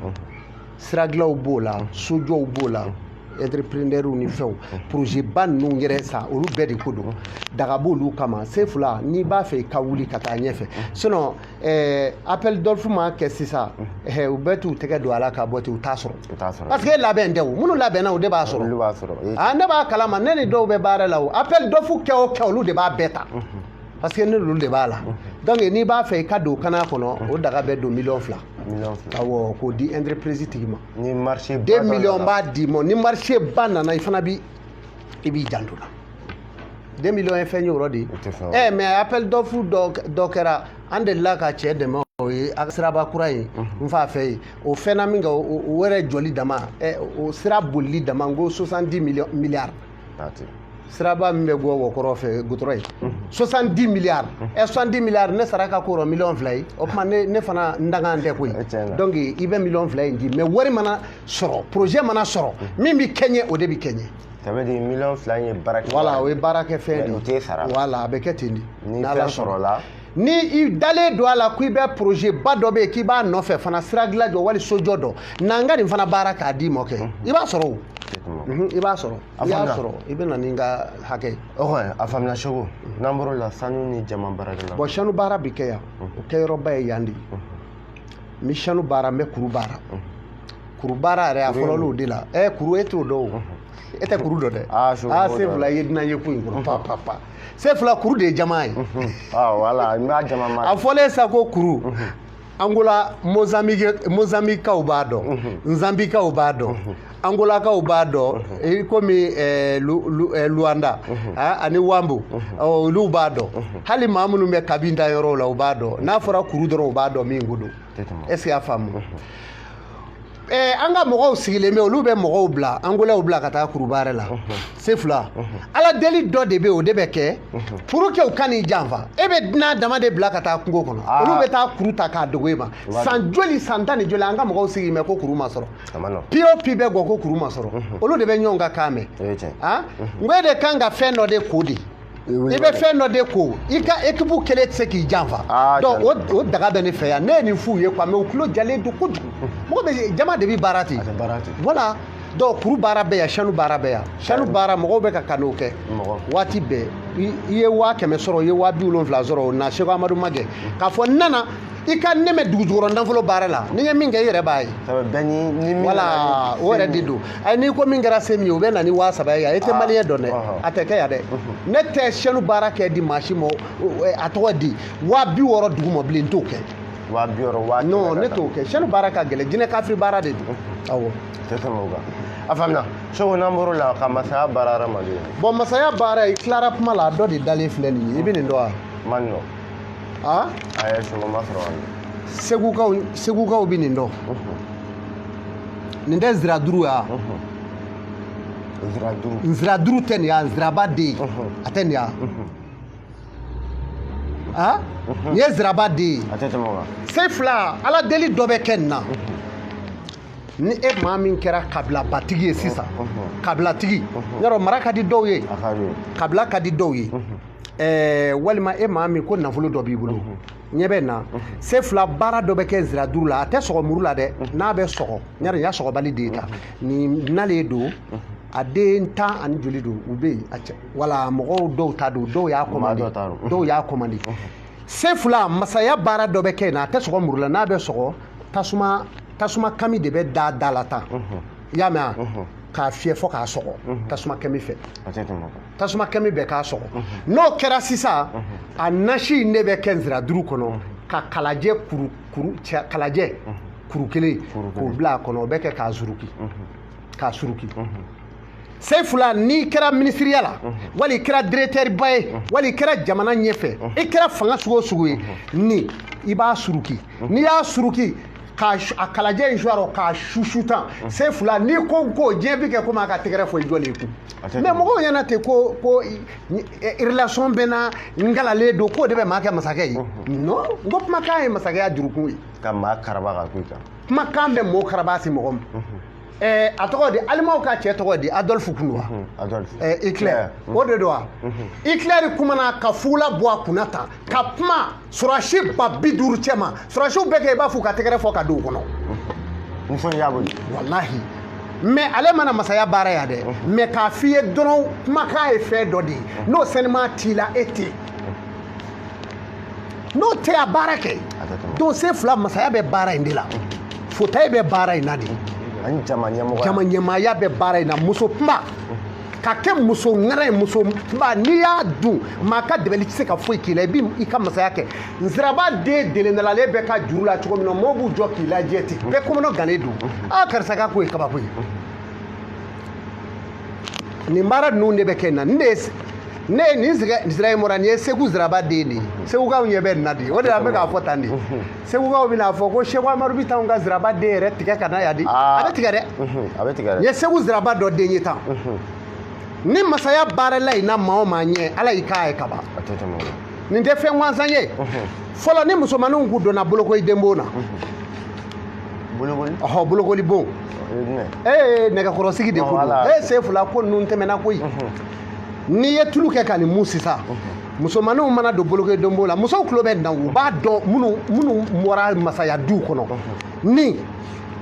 siradilanw b'o la, sojɔw b'o la. Entrepreneur ni fɛnw, projet ba ninnu yɛrɛ sa, olu bɛɛ de ko don. Daga b'olu kama. Sefula, n'i b'a fɛ i ka wuli ka taa ɲɛfɛ, sinon appel d'offre ma kɛ sisan, u bɛɛ t'u tɛgɛ don a la ka bɔ ten, u t'a sɔrɔ. U t'a sɔrɔ. Parce que e labɛn tɛ o, minnu labɛnna, o de b'a sɔrɔ. Olu b'a sɔrɔ. Ah, ne b'a kalama, ne ni dɔw bɛ baara la, o appel d'offre kɛ o kɛ, olu de b'a bɛɛ ta, parce que ne n'olu de b'a la. Donc n'i b'a fɛ i ka don kana kɔnɔ, o daga bɛ don 2 miliyɔn. 2 miliyɔn. Awɔ, k'o di entreprise tigi ma. Ni marché ba 2 dɔ millions nana. B'a di ma. Ni marché ba nana, i fana bi i b'i janto la. 2 millions ye fɛn ye o yɔrɔ de ye. O tɛ fɛn. Ɛ, mais appel d'offre dɔ kɛra, an delila ka cɛ dɛmɛ, o ye a siraba kura ye n fa fɛ yen. O fɛn na min kɛ, o yɛrɛ jɔli dama, ɛ, o sira bolili dama, n ko 70 millions milliards. T'a Siraba min bɛ bɔ Wɔkɔrɔ fɛ, goudron ye 70 milliards. Ɛ, 70 milliards, ne sara ka k'o rɔ 2 miliyɔn ye. O tuma ne fana n dangan tɛ koyi. Eh, tiɲɛ na. Donc i bɛ 2 miliyɔn in di, mais wari mana sɔrɔ, projet mana sɔrɔ, min bɛ kɛɲɛ, o de bɛ kɛɲɛ. Ça veut dire 2 miliyɔn in ye baara kɛ. Voilà, o ye baara kɛ fɛn de Mais o t'e sara. Voilà, a bɛ kɛ ten de. Ni N'Ala fɛn sɔnna. sɔrɔla. Ni i dalen don a la ko i bɛ projet ba dɔ bɛ yen k'i b'a nɔfɛ fana, sira dilan jɔ wali sojɔ dɔ, n'an ka nin fana baara k'a d'i ma kɛ, i b'a sɔrɔ o. I b'a sɔrɔ. A I y'a faamuna. sɔrɔ, i bɛ na ni n ka hakɛ ye. O kɔni a faamuna. Segu, n'an bɔr'o la, sanu ni jama baarakɛla. Bon, sanu baara bi kɛ yan, o kɛyɔrɔba ye yan de ye. N bɛ sanu baara, n bɛ kuru baara. Kuru baara yɛrɛ, a fɔlɔla o de la. Ɛ, kuru, e t'o dɔn o, e tɛ kuru dɔn dɛ. Ah, Segu ah b'o sen dɔn. fila, i ye dunan ye ko in kɔnɔ pa pa pa. Sen fila, kuru de ye jama ye. Ah voilà, n b'a jama ma. A fɔlen sa ko kuru, Angola, Mozambique, Mozambiquekaw b'a dɔn, Nzambikaw b'a dɔn, Angolakaw b'a dɔn, i komi Luanda, ah, ani Wambo, olu b'a dɔn. Hali maa minnu bɛ Kabinda yɔrɔw la, u b'a dɔn. N'a fɔra kuru dɔrɔn, u b'a dɔn min ko don. Tɛ tɛmɛ. Est ce que y'a faamu? An ka mɔgɔw sigilen bɛ, olu bɛ mɔgɔw bila, Angolɛw bila ka taa kuru baara la. Se fila, Ala deli dɔ de bɛ yen, o de bɛ kɛ pour que u ka n'i janfa. E bɛ dunan dama de bila ka taa kungo kɔnɔ, olu bɛ taa kuru ta k'a dogo e ma. San joli, san tan ni joli, an ka mɔgɔw sigilen bɛ ko kuru ma sɔrɔ. A ma nɔgɔn. Pi o pi bɛ gɔ ko kuru ma sɔrɔ, olu de bɛ ɲɔgɔn ka kan mɛn. O ye tiɲɛ. Ah, n ko e de kan ka fɛn dɔ de ko de, i bɛ fɛn dɔ de ko, i ka équipe kelen tɛ se k'i janfa. Donc o daga bɛ ne fɛ yan. Ne ye nin f'u ye quoi, mais u tulo jalen don kojugu. Mɔgɔ bɛ jama de bɛ baara ten. A tɛ baara ten. Voilà, donc kuru baara bɛ yan, sanu baara bɛ yan. Sanu baara, mɔgɔw bɛ ka kan'o kɛ. Mɔgɔ. Waati bɛɛ, i ye 100 000 sɔrɔ, i ye 70 000 sɔrɔ, o na Seko Amadu Magɛ k'a fɔ n nana i ka ne mɛn dugu jukɔrɔ nafolo baara la, ni n ye min kɛ, i yɛrɛ b'a ye. Ça veut bɛɛ ni min Voilà, nana ni o yɛrɛ de don. Ayi, n'i ko min kɛra se min ye, o bɛ na ni 3000 ye yan. E tɛ maliyɛn dɔn dɛ. A tɛ kɛ yan dɛ. Ne tɛ sanu baara kɛ di maa si ma, a tɔgɔ di 60 000 dugu ma bilen, n t'o kɛ. 60 000, 100 000 Non, ka ne taa. t'o kɛ. Sanu baara ka gɛlɛn, jinɛ kafiri baara de don, awɔ. Tɛ tɛmɛ o kan. A faamuna. Segu, n'an bɔr'o la, ka masaya baara hadamaden. Bon, masaya baara, i tilara kuma la, a dɔ de dalen filɛ nin ye. I bɛ nin dɔn wa? Ma nɔ. Ah. A ye Segu ma sɔrɔ ka ɲɛ. Segukaw, segukaw bɛ nin dɔn. Nin tɛ zira duuru ya? Zira duuru. Nzira duuru tɛ nin ya, nziraba den a tɛ nin ya. Ah, nin ye ziraba den ye. A tɛ tɛmɛ o kan. Se fila, Ala deli dɔ bɛ kɛ nin na. Ni e maa min kɛra kabilabatigi ye sisan, kabilatigi, yɔrɔ mara ka di dɔw ye. A ka di. Kabila ka di dɔw ye. Walima e maa min ko nafolo dɔ b'i bolo, ɲɛ bɛ na se fila, baara dɔ bɛ kɛ zira duuru la. A tɛ sɔgɔ muru la dɛ, n'a bɛ sɔgɔ ɲari y'a sɔgɔbali de ye ta nin nalen don. A den tan ani joli don, u bɛ yen a cɛ. Wala mɔgɔw dɔw ta don, dɔw y'a commandé. Dɔw ta don. Dɔw y'a commandé. Se fila, masaya baara dɔ bɛ kɛ yen nɔ, a tɛ sɔgɔ muru la, n'a bɛ sɔgɔ, tasuma kami de bɛ da da la tan. I y'a mɛn wa? K'a fiyɛ fɔ k'a sɔgɔ tasuma kami fɛ. A tɛ tɛmɛ o kan. Tasuma kɛmɛ bɛɛ k'a sɔgɔ. N'o kɛra sisan, a nasi in de bɛ kɛ nsira duuru kɔnɔ ka kalajɛ kuru kuru cɛ, kalajɛ kuru kelen k'o bila a kɔnɔ, o bɛ kɛ k'a zuruki, k'a suruki. Se fila, n'i kɛra minisiriya la, wali i kɛra directeur ba ye, wali i kɛra jamana ɲɛfɛ, i kɛra fanga sugu o sugu ye, ni i b'a suruki, n'i y'a suruki k'a a kalajɛ in su a rɔ k'a susu tan, se fila, n'i ko diɲɛ bi kɛ komi a ka tɛgɛrɛ fɔ i jɔlen kun. A tɛ Mais tɛmɛ. mɔgɔw ɲɛna ten ko relation bɛ na n kalalen don k'o de bɛ maa kɛ masakɛ ye. Non, n ko kumakan ye masakɛya jurukun ye. Ka maa karaba ka k'i kan. Kumakan bɛ mɔgɔ karaba se mɔgɔ ma. Ɛɛ, a tɔgɔ di, alimaw ka cɛ tɔgɔ di, Adolphe kun don wa? Adolphe. Ɛɛ, Hitler, o de don wa? Hitler kumana ka fugula bɔ a kunna tan ka kuma sɔrɔsi 50 000 cɛ ma, sɔrɔsiw bɛɛ kɛ i b'a fɔ u ka tɛgɛrɛ fɔ ka don u kɔnɔ. Nisɔndiya bolo. Walahi, Mais ale mana masaya baara yan dɛ, mais k'a f'i ye dɔrɔn, kumakan ye fɛn dɔ de ye, n'o sɛnɛma t'i la, e tɛ n'o tɛ a baara kɛ. Donc se fila, masaya bɛ baara in de la, fauteuil bɛ baara in na de. Ani jama ɲɛmɔgɔya. Jama ɲɛmaaya bɛ baara in na. Muso kuma ka kɛ muso ŋɛrɛ ye, muso kuma n'i y'a dun, maa ka dɛbɛli tɛ se ka foyi k'i la. I b'i i ka masaya kɛ. Nsiraba den delendalalen bɛ ka juru la cogo min na, mɔgɔw b'u jɔ k'i lajɛ ten, bɛɛ kɔmɔnɔ gannen don. Aa, karisa ka ko ye kabako ye. Nin baara ninnu de bɛ kɛ nin na. Nin de ye ne ye nin sira in bɔra, nin ye Segu Siraba den de ye. Segukaw ɲɛ bɛ nin na de, o de la an bɛ k'a fɔ tan de. Segukaw bɛna fɔ ko Segu Amadu bɛ taa ka Siraba den yɛrɛ tigɛ ka na yan de. A bɛ tigɛ dɛ. A bɛ tigɛ dɛ. Nin ye Segu Siraba dɔ den ye tan. Ni masaya baarala in na, maa o maa ɲɛ, Ala y'i k'a ye kaban. A tɛ tɛmɛ o kan. Nin tɛ fɛn gansan ye. Fɔlɔ, ni musomaninw kun donna bolokoli denbon na. Bolokoli? Ɔhɔ, bolokoli bon. O ye jumɛn? Ee, nɛgɛkɔrɔsigi de ko don. Voilà. Ee, sen fila ko ninnu tɛmɛna koyi. N'i ye tulu kɛ ka nin mun sisan, musomaninw mana don bolokoli denbon la, musow tulo bɛ nin na, u b'a dɔn minnu bɔra masaya duw kɔnɔ. Ni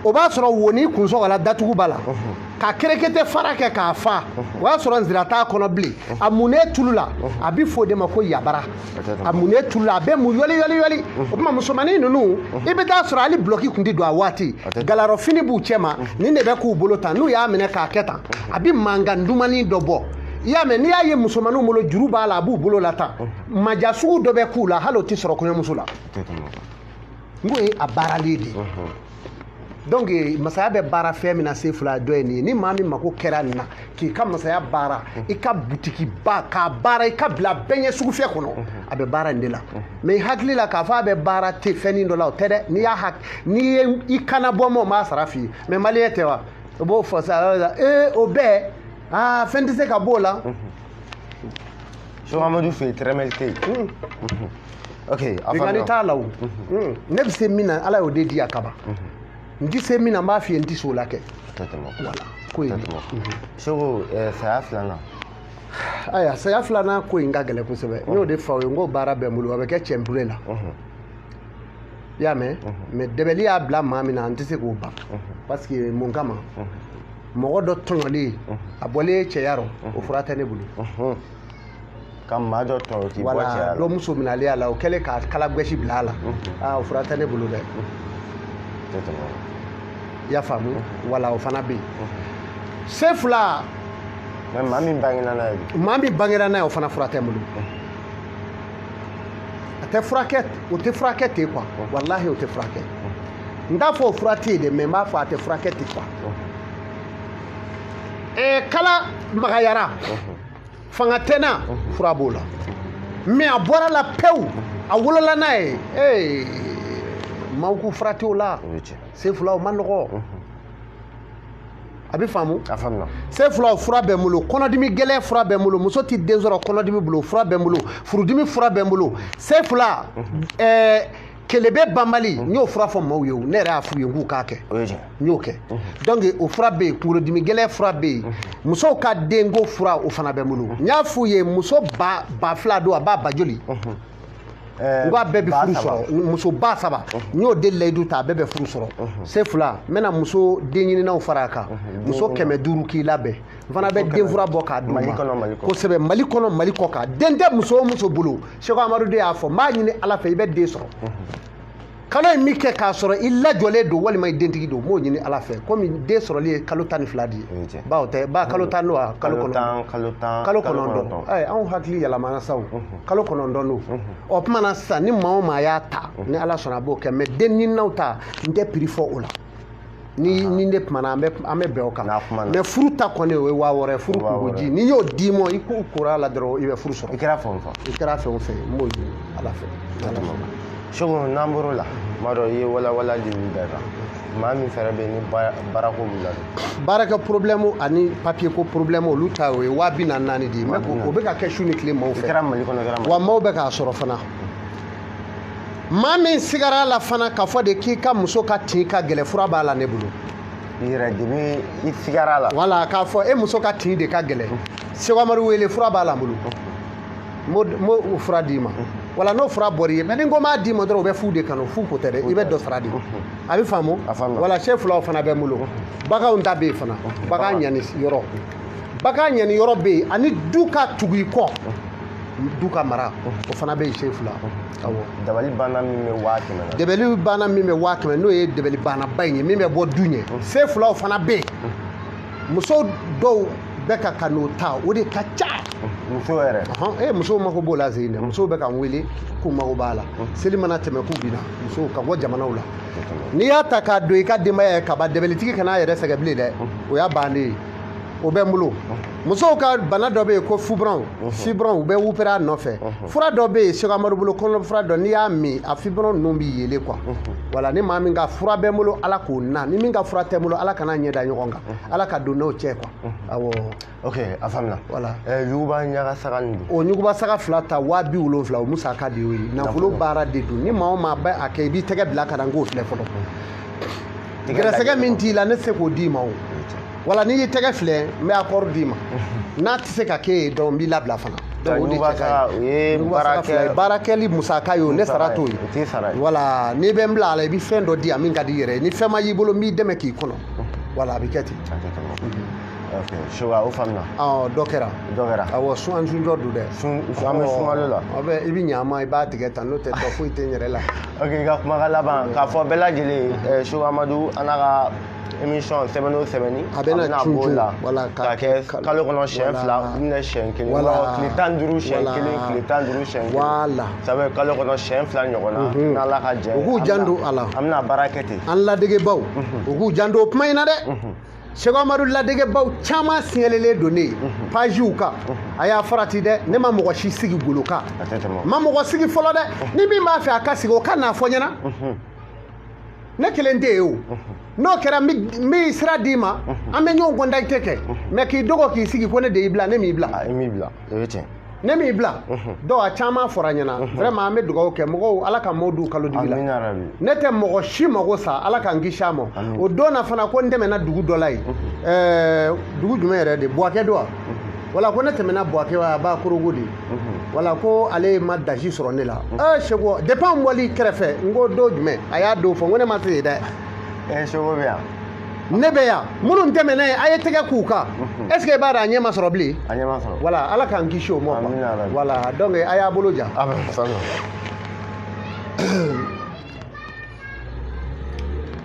o b'a sɔrɔ woni kunsɔgɔla datugu b'a la ka kerekete fara kɛ k'a fa, o y'a sɔrɔ nzira t'a kɔnɔ bilen. A munnen tulu la, a bɛ fɔ o de ma ko yabara. A munnen tulu la, a bɛ mun yɔli yɔli yɔli. O tuma musomanin ninnu, i bɛ taa sɔrɔ hali bulɔki kun tɛ don a waati, galarɔfini b'u cɛ ma, nin de bɛ k'u bolo tan. N'u y'a minɛ k'a kɛ tan, a bɛ mankan dumannin dɔ bɔ. I y'a mɛn, n'i y'a ye musomaninw bolo juru b'a la, a b'u bolo la tan, maja sugu dɔ bɛ k'u la, hali o tɛ sɔrɔ kɔɲɔmuso la. N k'o ye a baaralen de ye. Donc masaya bɛ baara fɛn min na, se fila dɔ ye nin ye. Ni maa min mako kɛra nin na, k'i ka masaya baara, i ka butiki ba k'a baara, i ka bila bɛɛ ɲɛ sugufiyɛ kɔnɔ, a bɛ baara in de la. Mais i hakili la k'a fɔ a bɛ baara tɛ fɛnnin dɔ la, o tɛ dɛ. N'i y'a n'i ye i kana bɔ mɔ, n b'a sara f'i ye. Mais maliyɛn tɛ wa, o b'o fɔ sa, ee, o bɛɛ, aa, fɛn tɛ se ka b'o la. Segu Amadu fɛ yen, tɛrɛmɛli tɛ yen. Ok, a Bingani faamuna. t'a la o. Ne bɛ se min na, Ala y'o de di yan kaban. N tɛ se min na, n b'a f'i ye, n tɛ se o la kɛ. A tɛ tɛmɛ o kan. Voilà, ko ye A tɛ nin. tɛmɛ o kan. Segu, saya filanan. Ayiwa, saya filanan ko in ka gɛlɛn kosɛbɛ. N y'o de fɔ aw ye, n ko baara bɛ n bolo, a bɛ kɛ cɛnpure la. I y'a mɛn, mais dɛbɛli y'a bila maa min na, an tɛ se k'o ban, parce que mun kama, mɔgɔ dɔ tɔɲɔlen, a bɔlen cɛya rɔ, o fura tɛ ne bolo. Ka maa dɔ tɔɲɔ k'i bɔ Wala cɛya la. Dɔ muso minɛlen a la, o kɛlen ka kala gosi bila a la, aa, o fura tɛ ne bolo dɛ. Tɛ tɛmɛ o kan. I y'a faamu, wala, o fana bɛ yen, se fila. Mais maa min bangena n'a ye dun? Maa min bangera n'a ye, o fana fura tɛ n bolo. A tɛ furakɛ, o tɛ furakɛ ten quoi. Walahi, o tɛ furakɛ. N t'a fɔ o fura tɛ yen dɛ, mais n b'a fɔ a tɛ furakɛ ten quoi. Ɛɛ, kala magayara, fanga tɛ n na, fura b'o la. Mais a bɔra la pewu, a wolola n'a ye, ee, maaw ko fura t'o la. O ye tiɲɛ. Se fila, o ma nɔgɔ, a bɛ faamu. A faamuna. Se fila, o fura bɛ n bolo. Kɔnɔdimi gɛlɛn fura bɛ n bolo. Muso ti den sɔrɔ kɔnɔdimi bolo, fura bɛ n bolo. Furudimi fura bɛ n bolo. Se fila, ɛɛ, kelebe banbali, n y'o fura fɔ maaw ye o. Ne yɛrɛ y'a f'u ye n k'u k'a kɛ. O ye tiɲɛ. N y'o kɛ. Donc o fura bɛ yen, kunkolodimi gɛlɛn fura bɛ yen, musow ka denko fura, o fana bɛ n bolo. N y'a f'u ye, muso ba 2000 don, a b'a ba joli? N ko a bɛɛ bɛ ba furu saba. sɔrɔ. Muso 3000, n y'o de layidu ta, a bɛɛ bɛ furu sɔrɔ. Se fila, n bɛna muso den ɲininaw fara a kan, muso 500 k'i labɛn. N fana bɛ den fura bɔ k'a d'u ma. Mali kɔnɔ, Mali kɔ. Kosɛbɛ, Mali kɔnɔ, Mali kɔ kan. Den tɛ muso o muso bolo, Seko Amadu de y'a fɔ, n b'a ɲini Ala fɛ, i bɛ den sɔrɔ. Kalo in min kɛ k'a sɔrɔ i lajɔlen don walima i dentigi don, n b'o ɲini Ala fɛ. Komi den sɔrɔli ye kalo 12 de ye. O ye tiɲɛ. Ba o tɛ ba kalo 10 don wa? Kalo Kalo 9. 10, kalo 10. Kalo 9. Ɛɛ, anw hakili yɛlɛmana sa o. Kalo 9 don. Ɔ tuma na sisan, ni maa o maa y'a ta, ni Ala sɔnna, a b'o kɛ. Mais den ɲininaw ta, n tɛ prix fɔ o la. Ni ne kumana, an bɛ bɛn o kan. N'a kumana. Mais furu ta kɔni, o ye 6000 ye, furu 6000. kunko ji. N'i y'o d'i ma, i k'o kora la dɔrɔn, i bɛ furu sɔrɔ. I kɛra fɛn o fɛn. I kɛra fɛn o fɛn ye, n b'o ɲini Ala fɛ, ni Ala sɔnna. Segu, n'an bɔr'o la, n b'a dɔn i ye walawala di nin bɛɛ kan. Maa min fɛnɛ bɛ yen ni baarako b'u la dun? Baarakɛ problème ani papier ko problème, olu ta, o ye 44 de ye. Mais o bɛ ka kɛ su ni tile maaw I fɛ. kɛra Mali kɔnɔ, i kɛra Mali. Wa maaw bɛ k'a sɔrɔ fana. Maa min sigara a la fana k'a fɔ de k'i ka muso ka tin ka gɛlɛn, fura b'a la ne bolo. I yɛrɛ, depuis i sigara a la. Wala, k'a fɔ e muso ka tin de ka gɛlɛn, Segu Amadu wele, fura b'a la n bolo. N b'o fura d'i ma. Wala n'o fura bɔr'i ye, mais ni n ko n b'a d'i ma dɔrɔn, o bɛ fu de kanu. Fu ko tɛ dɛ, i bɛ dɔ sara de. A bɛ faamu. Wala sɛ filaw fana bɛ n bolo. Baganw ta bɛ yen fana. Bagan ɲani yɔrɔ, bagan ɲani yɔrɔ bɛ yen, ani du ka tugu i kɔ, du ka mara, o fana bɛ yen, sɛ fila. Awɔ. Dabali banna min bɛ 100 000 na. Dabali banna min bɛ 100 000, n'o ye dabali bannaba in ye min bɛ bɔ du ɲɛ. Sɛ filaw fana bɛ yen. Muso dɔw bɛ ka n'o ta, o de ka ca. Muso yɛrɛ. Musow mako b'o la sen dɛ. Musow bɛ ka n wele k'u mako b'a la. Seli mana tɛmɛ k'u bɛ na, musow ka bɔ jamanaw la. N'i y'a ta k'a don i ka denbaya ye kaban, dɛbɛlitigi kana yɛrɛ sɛgɛn bilen dɛ, o y'a bannen ye. O bɛ n bolo. Musow ka bana dɔ bɛ yen ko fibrome, fibrome, u bɛ opérer a nɔfɛ. Fura dɔ bɛ yen Seko Amadu bolo, kɔnɔ fura dɔ, n'i y'a min, a fibrome ninnu bɛ yelen quoi. Wala ni maa min ka fura bɛ n bolo, Ala k'o na. Ni min ka fura tɛ n bolo, Ala kana ɲɛ da ɲɔgɔn kan, Ala ka don n'o cɛ quoi. Awɔ. Ok, a faamuna. Voilà. Yuguba ɲaga saga nin dun? O ɲuguba saga fila ta 70 000, o musaka de y'o ye. Nafolo baara de don. Ni maa o maa bɛ a kɛ, i b'i tɛgɛ bila ka na n k'o filɛ fɔlɔ. Gɛrɛsɛgɛ min t'i la, ne tɛ se k'o d'i ma o. Wala n'i y'i tɛgɛ filɛ, n bɛ accord d'i ma. N'a tɛ se ka kɛ yen, donc n b'i labila fana. Donc o de cɛ ka ɲi. O ye baarakɛli musaka ye o, ne sara t'o ye. Wala n'i bɛ n bila a la, i bɛ fɛn dɔ di yan min ka di i yɛrɛ ye. Ni fɛn ma y'i bolo, n b'i dɛmɛ k'i kɔnɔ. Wala a bɛ kɛ ten. Ok, Seko, o faamuna. Ɔ, dɔ kɛra. Dɔ kɛra. Awɔ, sun an sunjɔ don dɛ. Sun, an bɛ sunkalo la. Ɔ bɛ, i bɛ ɲa n ma, i b'a tigɛ tan, n'o tɛ dɔ foyi tɛ n yɛrɛ la. Ok, i ka kumakan laban k'a fɔ bɛɛ lajɛlen, Seko Amadu an n'a ka émission semaine o semaine a bɛna cun la, k'a kɛ kalo kɔnɔ siɲɛ 2 ou bien siɲɛ 1, tile 15 siɲɛ 1, tile 15 siɲɛ 1. Voilà. Ça veut kalo kɔnɔ siɲɛ 2 ɲɔgɔn na, n'Ala ka jɛ. U k'u janto a la. An bɛna baara kɛ ten. An ladegebaw, u k'u janto o kuma in na dɛ. Seko Amadu ladegebaw caman signalelen don ne ye pagew kan. A y'a farati dɛ, ne ma mɔgɔ si sigi golo kan. Ma mɔgɔ sigi fɔlɔ dɛ. Ni min b'a fɛ a ka sigi, o ka n'a fɔ ɲɛna. Ne kelen tɛ yen o. N'o kɛra, n bɛ sira d'i ma, an bɛ ɲɔgɔn contacter kɛ. Mais k'i dɔgɔ k'i sigi ko ne de y'i bila, ne m'i bila. I m'i bila, o ye tiɲɛ. Ne m'i bila. Donc a caman fɔra ɲɛna. Vraiment an bɛ dugawu kɛ mɔgɔw, Ala ka maaw d'u kalo dibi la. Ne tɛ mɔgɔ si mago sa, Ala k'an kisi a ma. O don na fana ko n tɛmɛna dugu dɔ la yen. Dugu jumɛn yɛrɛ de? Buwakɛ don wa? Wala ko ne tɛmɛna Buwakɛ wa, a b'a korogo de. Wala ko ale ma daji sɔrɔ ne la. Seko, depuis an bɔli kɛrɛfɛ, n ko don jumɛn? A y'a don fɔ, n ko ne ma se yen dɛ. Seko bɛ yan. Ne bɛ yan. Minnu tɛmɛna yen, a ye tɛgɛ k'u kan. Est ce que i b'a dɔn a ɲɛ ma sɔrɔ bilen? A ɲɛ ma sɔrɔ. Voilà, Ala k'an kisi o ma. Voilà, donc a y'a bolo ja. A bɛ sanu.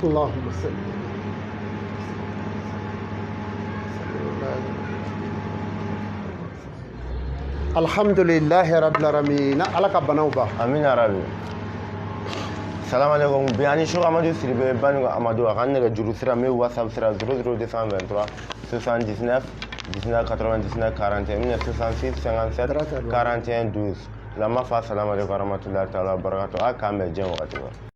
Allahumma salli. Alhamdulillahi rabbil alamin. Ala ka banaw ban. Amina rabi. Salam alaikum. Bi ani Seko Amadu Sidibe Banuga Amadu a ka nɛgɛjuru sira min WhatsApp sira 00223 79 19 99 41 66 57 41 12. La ma fa salam alaikum warahmatullahi ta'ala barakatuh. A k'an bɛn diɲɛ wagati wɛrɛ.